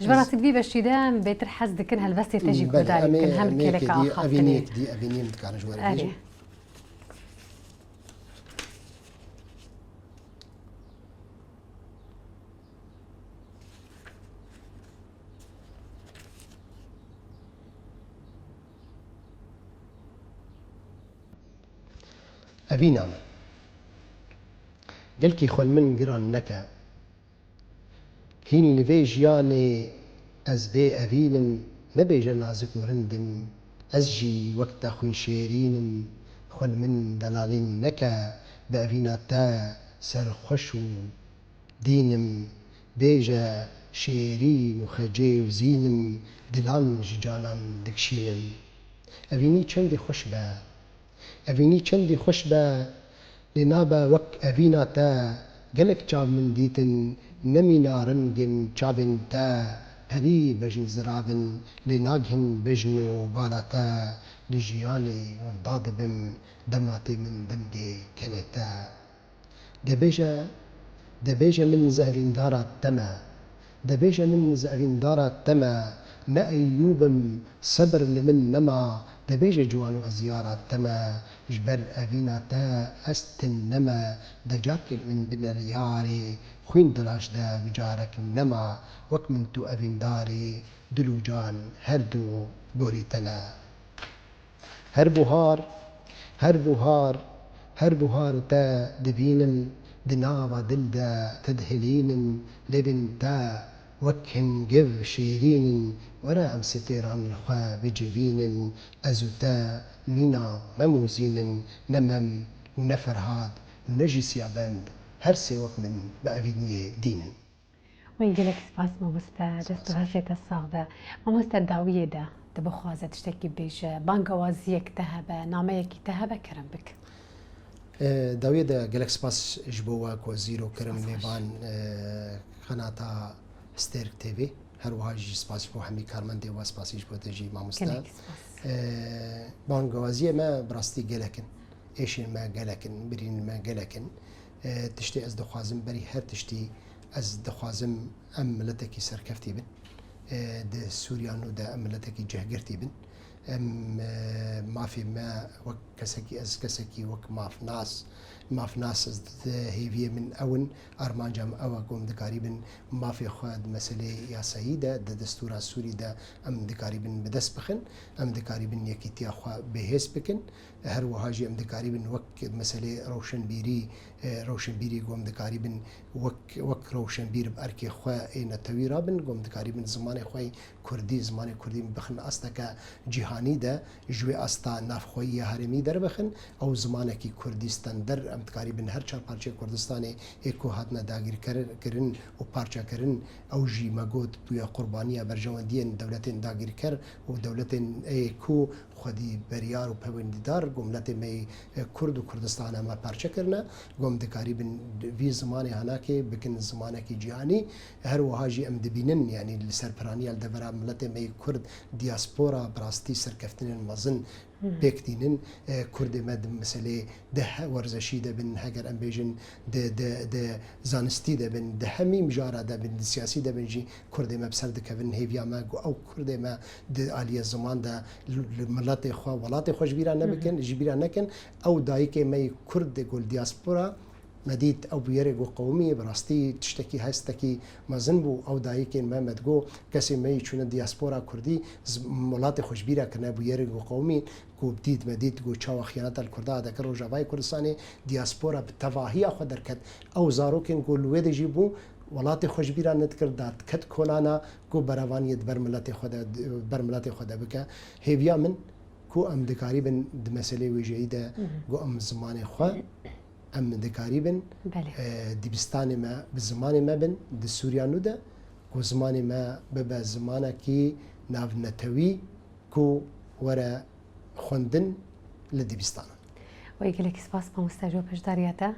Ji ber rastî di vî beşî de em bêtir hez dikin helbestê te jî guhdarî bikin, hem kêleka axaftinê. Evîniyek dî, evîniyê min dikarin ji we re bêjim. Evîna min. Gelkî xwe li min giran neke. Hîn li vê jiyanê ez bê evîn im, mebêje nazik û rind im. Ez jî wek te xwîn şêrîn im, xwe li min delalîn neke, bi evîna te serxweş û dîn im. Bêje şêrîn û xecê û zîn im, dilan ji canan dikişînim. Evînî çendî xweş be, Evînî çendî xweş be, lê nabe wek evîna te. Gelek çav min dîtin, ne mîna rengên çavên te. Herî bejn zirav in, lê naghin bejn û bala te. Li jiyanê winda dibim, dema tê min dengê kenê te. Debêje, debêje min zehvîndara te me. Debêje min zehvîndara te me. Ne Eyyûb im, sebir li min nema. Debêje ciwan û eziyara te me. Ji ber evîna te ez tin neme. De carkê li min bine li yarê. Xwîn di laş de bi carek nema. Wek min tu evîndarî, dil û can her du gorî te ne. Her buhar, her buhar, her buhar te dibînim, di nava dil de te dihilînim, lê bin te wek hingiv şêrîn in, were em sitêran li xwe bicivînin, ez û te mîna Mem û Zîn in, ne Mem û ne Ferhad û ne jî Siyabend, her sê wek min bi evîniyê dîn in. Wê gelek spas mamoste, dest û hestê te sax be. Mamoste, dawiyê de dibixwaze tiştekî bêje, bangewaziyek te hebe, nameyekî te hebe, kerem bik. E, dawiyê de gelek spas ji bo we ku ez îro kirim mêvan, e, qenata Stêrk T V. Her wiha jî spas ji bo hemî karmendê we, spasî ji bo te jî mamoste. Gelek spas. E, bangewaziyê me bi rastî gelek in. Êşên me gelek in, birînên me gelek in. E, tiştê ez dixwazim, berî her tiştî ez dixwazim em miletekî serkeftî bin. E, di Sûriya nû de em miletekî cihgirtî bin. Em, e, mafê me wek kesekî, ez kesekî wek mafnas, mafnas ez di hêviyê min ew in, armanca min ew e ku em dikarîbin mafê xwe di meselê yasayî de, di destûra Sûrî de em dikarîbin bi dest bixin, em dikarîbin yekîtiya xwe bihêz bikin. Her wiha jî em dikarîbin wek meselê rewşenbîrî, e, rewşenbîrî ku em dikarîbin wek, wek rewşenbîr bi erkê xwe ê netewî rabin, ku em dikarîbin zimanê xwe yê kurdî, zimanê kurdî bixin asteke cîhanî de, ji wê asta navxweyî ya herêmî derbixin, ew zimanekî kurdî stender, em dikarîbin her çar parçeyê Kurdistanê ê ku hatine dagîrker-, kirin û parçekirin, ew jî me got bûye qurbaniya berjewendiyên dewletên dagîrker û dewletên ê ku xwedî beriyar û pêwendîdar ku miletê me yê Kurd û Kurdistana me parçe kirine, ku em dikarîbin vî zimanê hanakê bikin zimanekî cîhanî. Her wiha jî em dibînin, yanî li ser piraniya li devera miletê me yê Kurd diaspora bi rastî serkeftinên mezin pêk tînin. E, Kurdê me di meselê di he-, werzeşî de bin, heger em bêjin di, di, di zanistî de bin, di hemî mijara de bin, di siyasî de bin jî Kurdê me bi ser dikevin. Hêviya me ku ew Kurdê me di aliyê ziman de li, li miletê xwe, welatê xwe ji bîra nebikin, ji bîra nekin. Ew dayikê me yê Kurd ku li diaspora me dît, ew bûyerê ku qewimî, bi rastî tiştekî hestekî mezin bû. Ew dayikên me, me digot, kesê me yê çûne diaspora kurdî, z-, welatê xwe ji bîra kirine, bûyerê ku qewimî, ku dît, me dît ku çawa xiyaneta li Kurda dike, Rojavayê Kurdistanê diaspora bi tevahiya xwe derket. Ew zarokên ku li wê de jî bû, welatê xwe ji bîra nedikir, da diket kolana ku berevaniyê di ber miletê xwe de, ber miletê xwe de bike. Hêviya min ku em dikarîbin di meselê wêjeyî de ku em zimanê xwe, em dikarîbin, Belê. e, dibistanê me bi zimanê me bin di Sûriya nû de, ku zimanê me bibe zimanekî navnetewî ku were xwendin li dibistanan. Wey gelekî spas mamoste ji bo beşdariya te.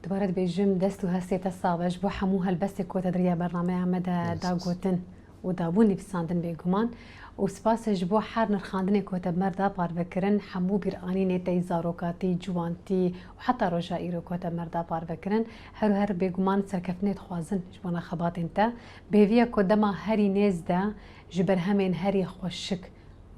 Dubare dibêjim dest û hestê te sax be ji bo hemû helbestê ku te di riya bernameya me de Gelek da spas. gotin û dabûn nivîsandin bêguman. Û spas ji bo her nirxandinê ku te bi me re da parve kirin, hemû bîranînê te yî zarokatî, ciwantî û heta roja îro ku te bi me re da parve kirin. Her û her bêguman serkeftinê dixwazin ji bona xebatên te. Bêviya ku dema herî nêz de ji berhemên herî xweşik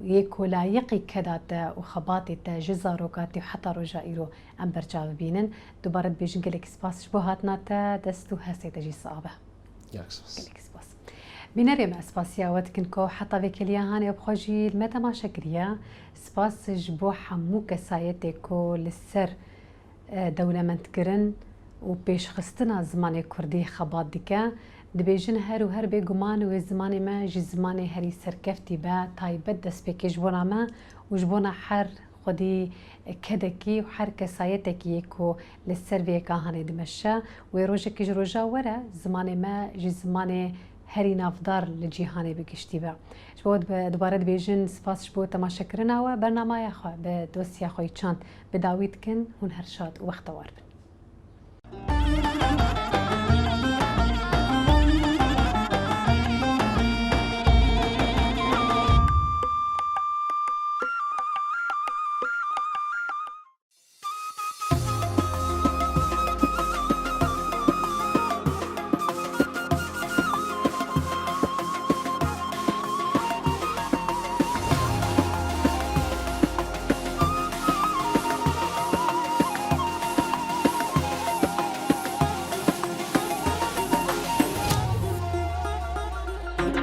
yê ku layiqî keda te û xebatê te ji zarokatî û heta roja îro em berçav bibînin. Dubare dibêjin gelekî spas ji bo hatina te, dest û hestê te jî sax be. Gelek spas. Gelekî spas. Bînerê me, spasiya we dikin ku heta vê kêliya hanê bi xwe jî li me temaşe kiriye. Spas ji bo hemû kesayetê ku li ser e, dewlemendkirin û pêşxistina zimanê kurdî xebat dike. Dibêjin her û her bêguman wê zimanê me jî zimanê herî serkeftî be, taybet destpêkê ji bona me û ji bona her xwedî kedekî û her kesayetekî yê ku li ser vê yeka hanê dimeşe. Wê rojekî ji roja were zimanê me jî zimanê herî navdar li cîhanê bi giştî be. Ji bo dibe-, dubare dibêjin spas ji bo temaşekirina we. Bernamaya xwe bi dosya xwe yî çand bi dawî dikin. Hûn her şad û wextewar bin.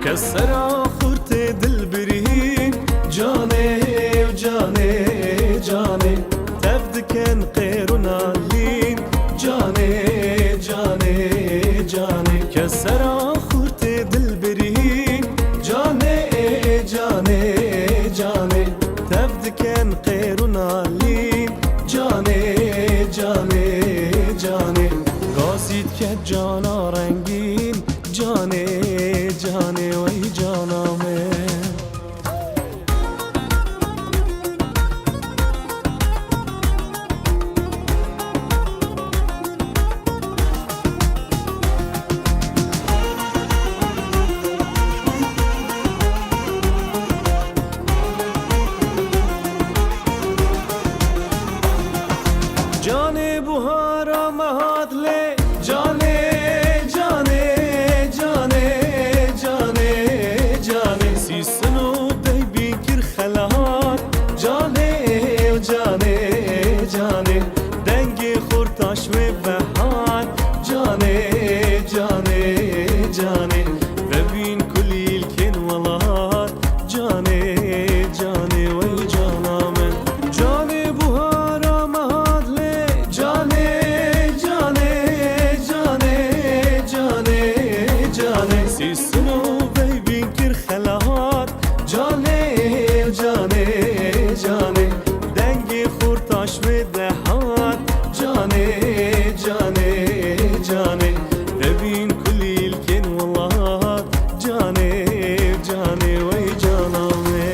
Kesera xurtê dilbirî, canê, canê, canê, tev dikin qêr û nalîn, canê, canê, canê. Kesera xurtê dilbirî, canê, canê, canê, tev dikin qêr û nalîn, canê, canê, canê. Qasî dike cana rengîn, canê, canê, wey cana min. Canê, canê, vebîn kulîlkên welat. Canê, canê, wey cana min. Canê buhara me hat lê. Canê, canê, canê, canê, canê. Sîsino veybîn kir xelahat. Canê, canê, canê, dengê xurtaş wê de hat. Canê, canê, canê, vebîn kulîlkên welat. Canê, canê, wey cana wê.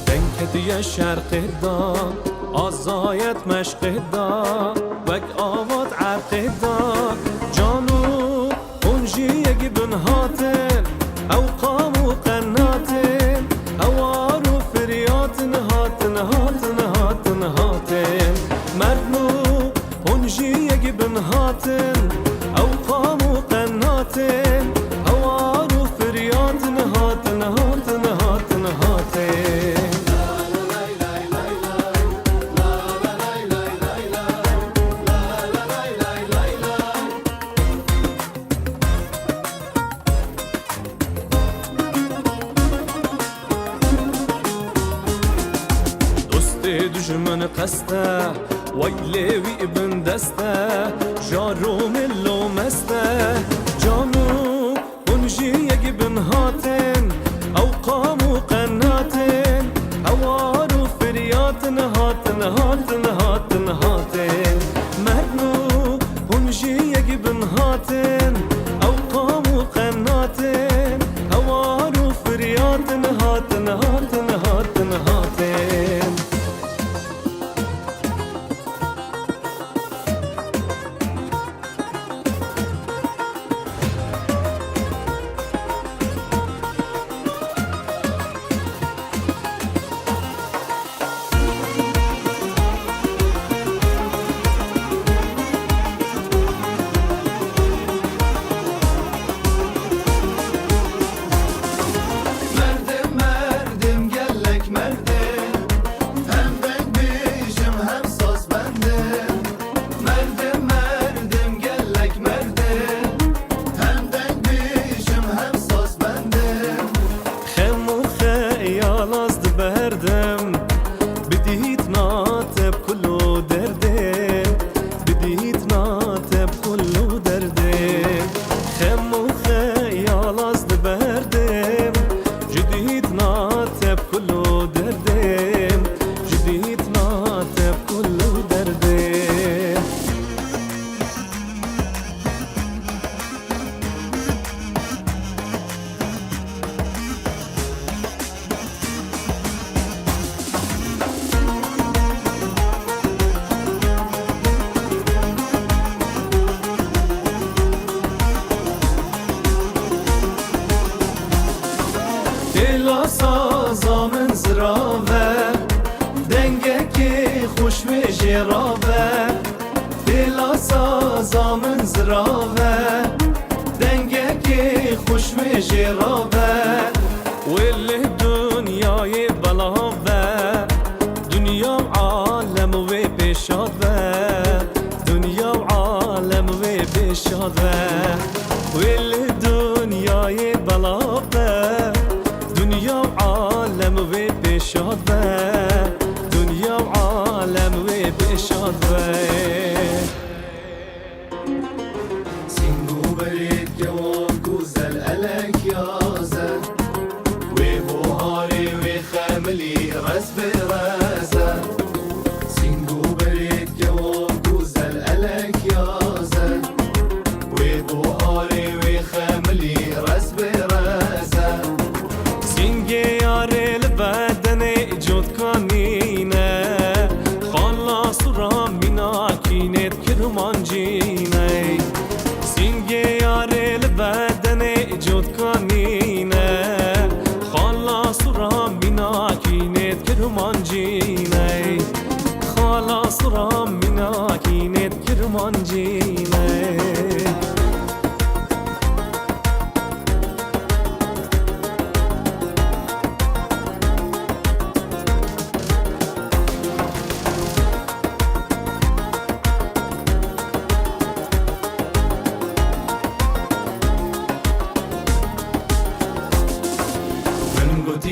Deng ketiye şerqê da, azayet meşqê da, wek avat erqê da, cano hûn jî yekî bin hatin, ew qam û qenatin, ewar û firyatin hatin, hatin, hatin, hatin. Merdno Hûn jî yek bin hatin, ew qam û qenatin, hewar û firyatin hatin, hatin, hatin, hatin. Dostê dijmin qeste, wey lê wî bin deste, jaro milo meste, cano hûn jî yek bin hatin, ew qam û qenatin, hewar û firyatin hatin, hatin, hatin, hatin. Merdno hûn jî yek bin hatin, ew qam û qenatin, hewar û firyatin hatin, hatin, hatin, hatin. Merdim, merdim, gelek merdim. Hem deng bijim, hem saz bendim. Merdim, merdim, gelek merdim. Hem deng bijim, hem saz bendim. Xem û xeyal az diberdim, bidît na tepkul û derdê, bidît na tepkul û derdê. Xem û xeyal az diberdim, ji dît na tepkul û derdê, ji dît na tepkul û derdê. Têla saza min zirav e, dengekê xweş wê jê rabe. Têla saza min zirav e, dengekê xweş wê jê rabe. Wê li dinyayê belav be, dinya û alem wê pê şad be, dinya û alem wê pê şad be. Wê li dinyayê belav be, dinya û alem wê pê şad be, dinya û alem wê pê şad be. Sîng û berê kewan ku zel elek yaze, wê buharê wê xemilî rez bi reze. Sîng û berê kewan ku zel elek yaze, wê buharê wê xemilî rez bi reze. Sîngê yarê li bedenê cotkanîne, xala sura mînakînê kirmancîne. Sîngê yarê li bedenê cotkanîne, xala sura mînakînê kirmancîne. Xala sura mînakînê kirmancîne.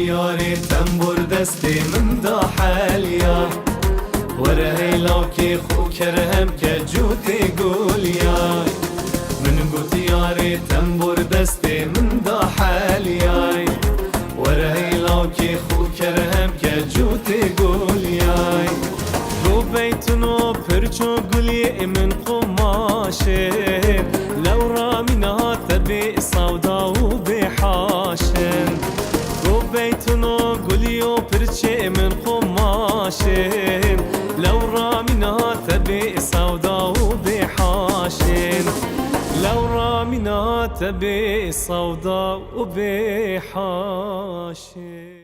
Yarê tembûr destê min da heliya. Were hey lawkê xwe kerem ke cûtê guliyay. Min got yarê tembûr destê min da heliyay. Were hey lawkê xwe kerem ke cûtê guliyay. Go beytino pirço guliyê min qumaşê. Lewra mîna te bê sawda û bê haşin. Go beytino guliyo pirçê min qumaşin. Lewra mîna te bê sawda û bê haşin. Lewra mîna te bê sawda û bê haşin.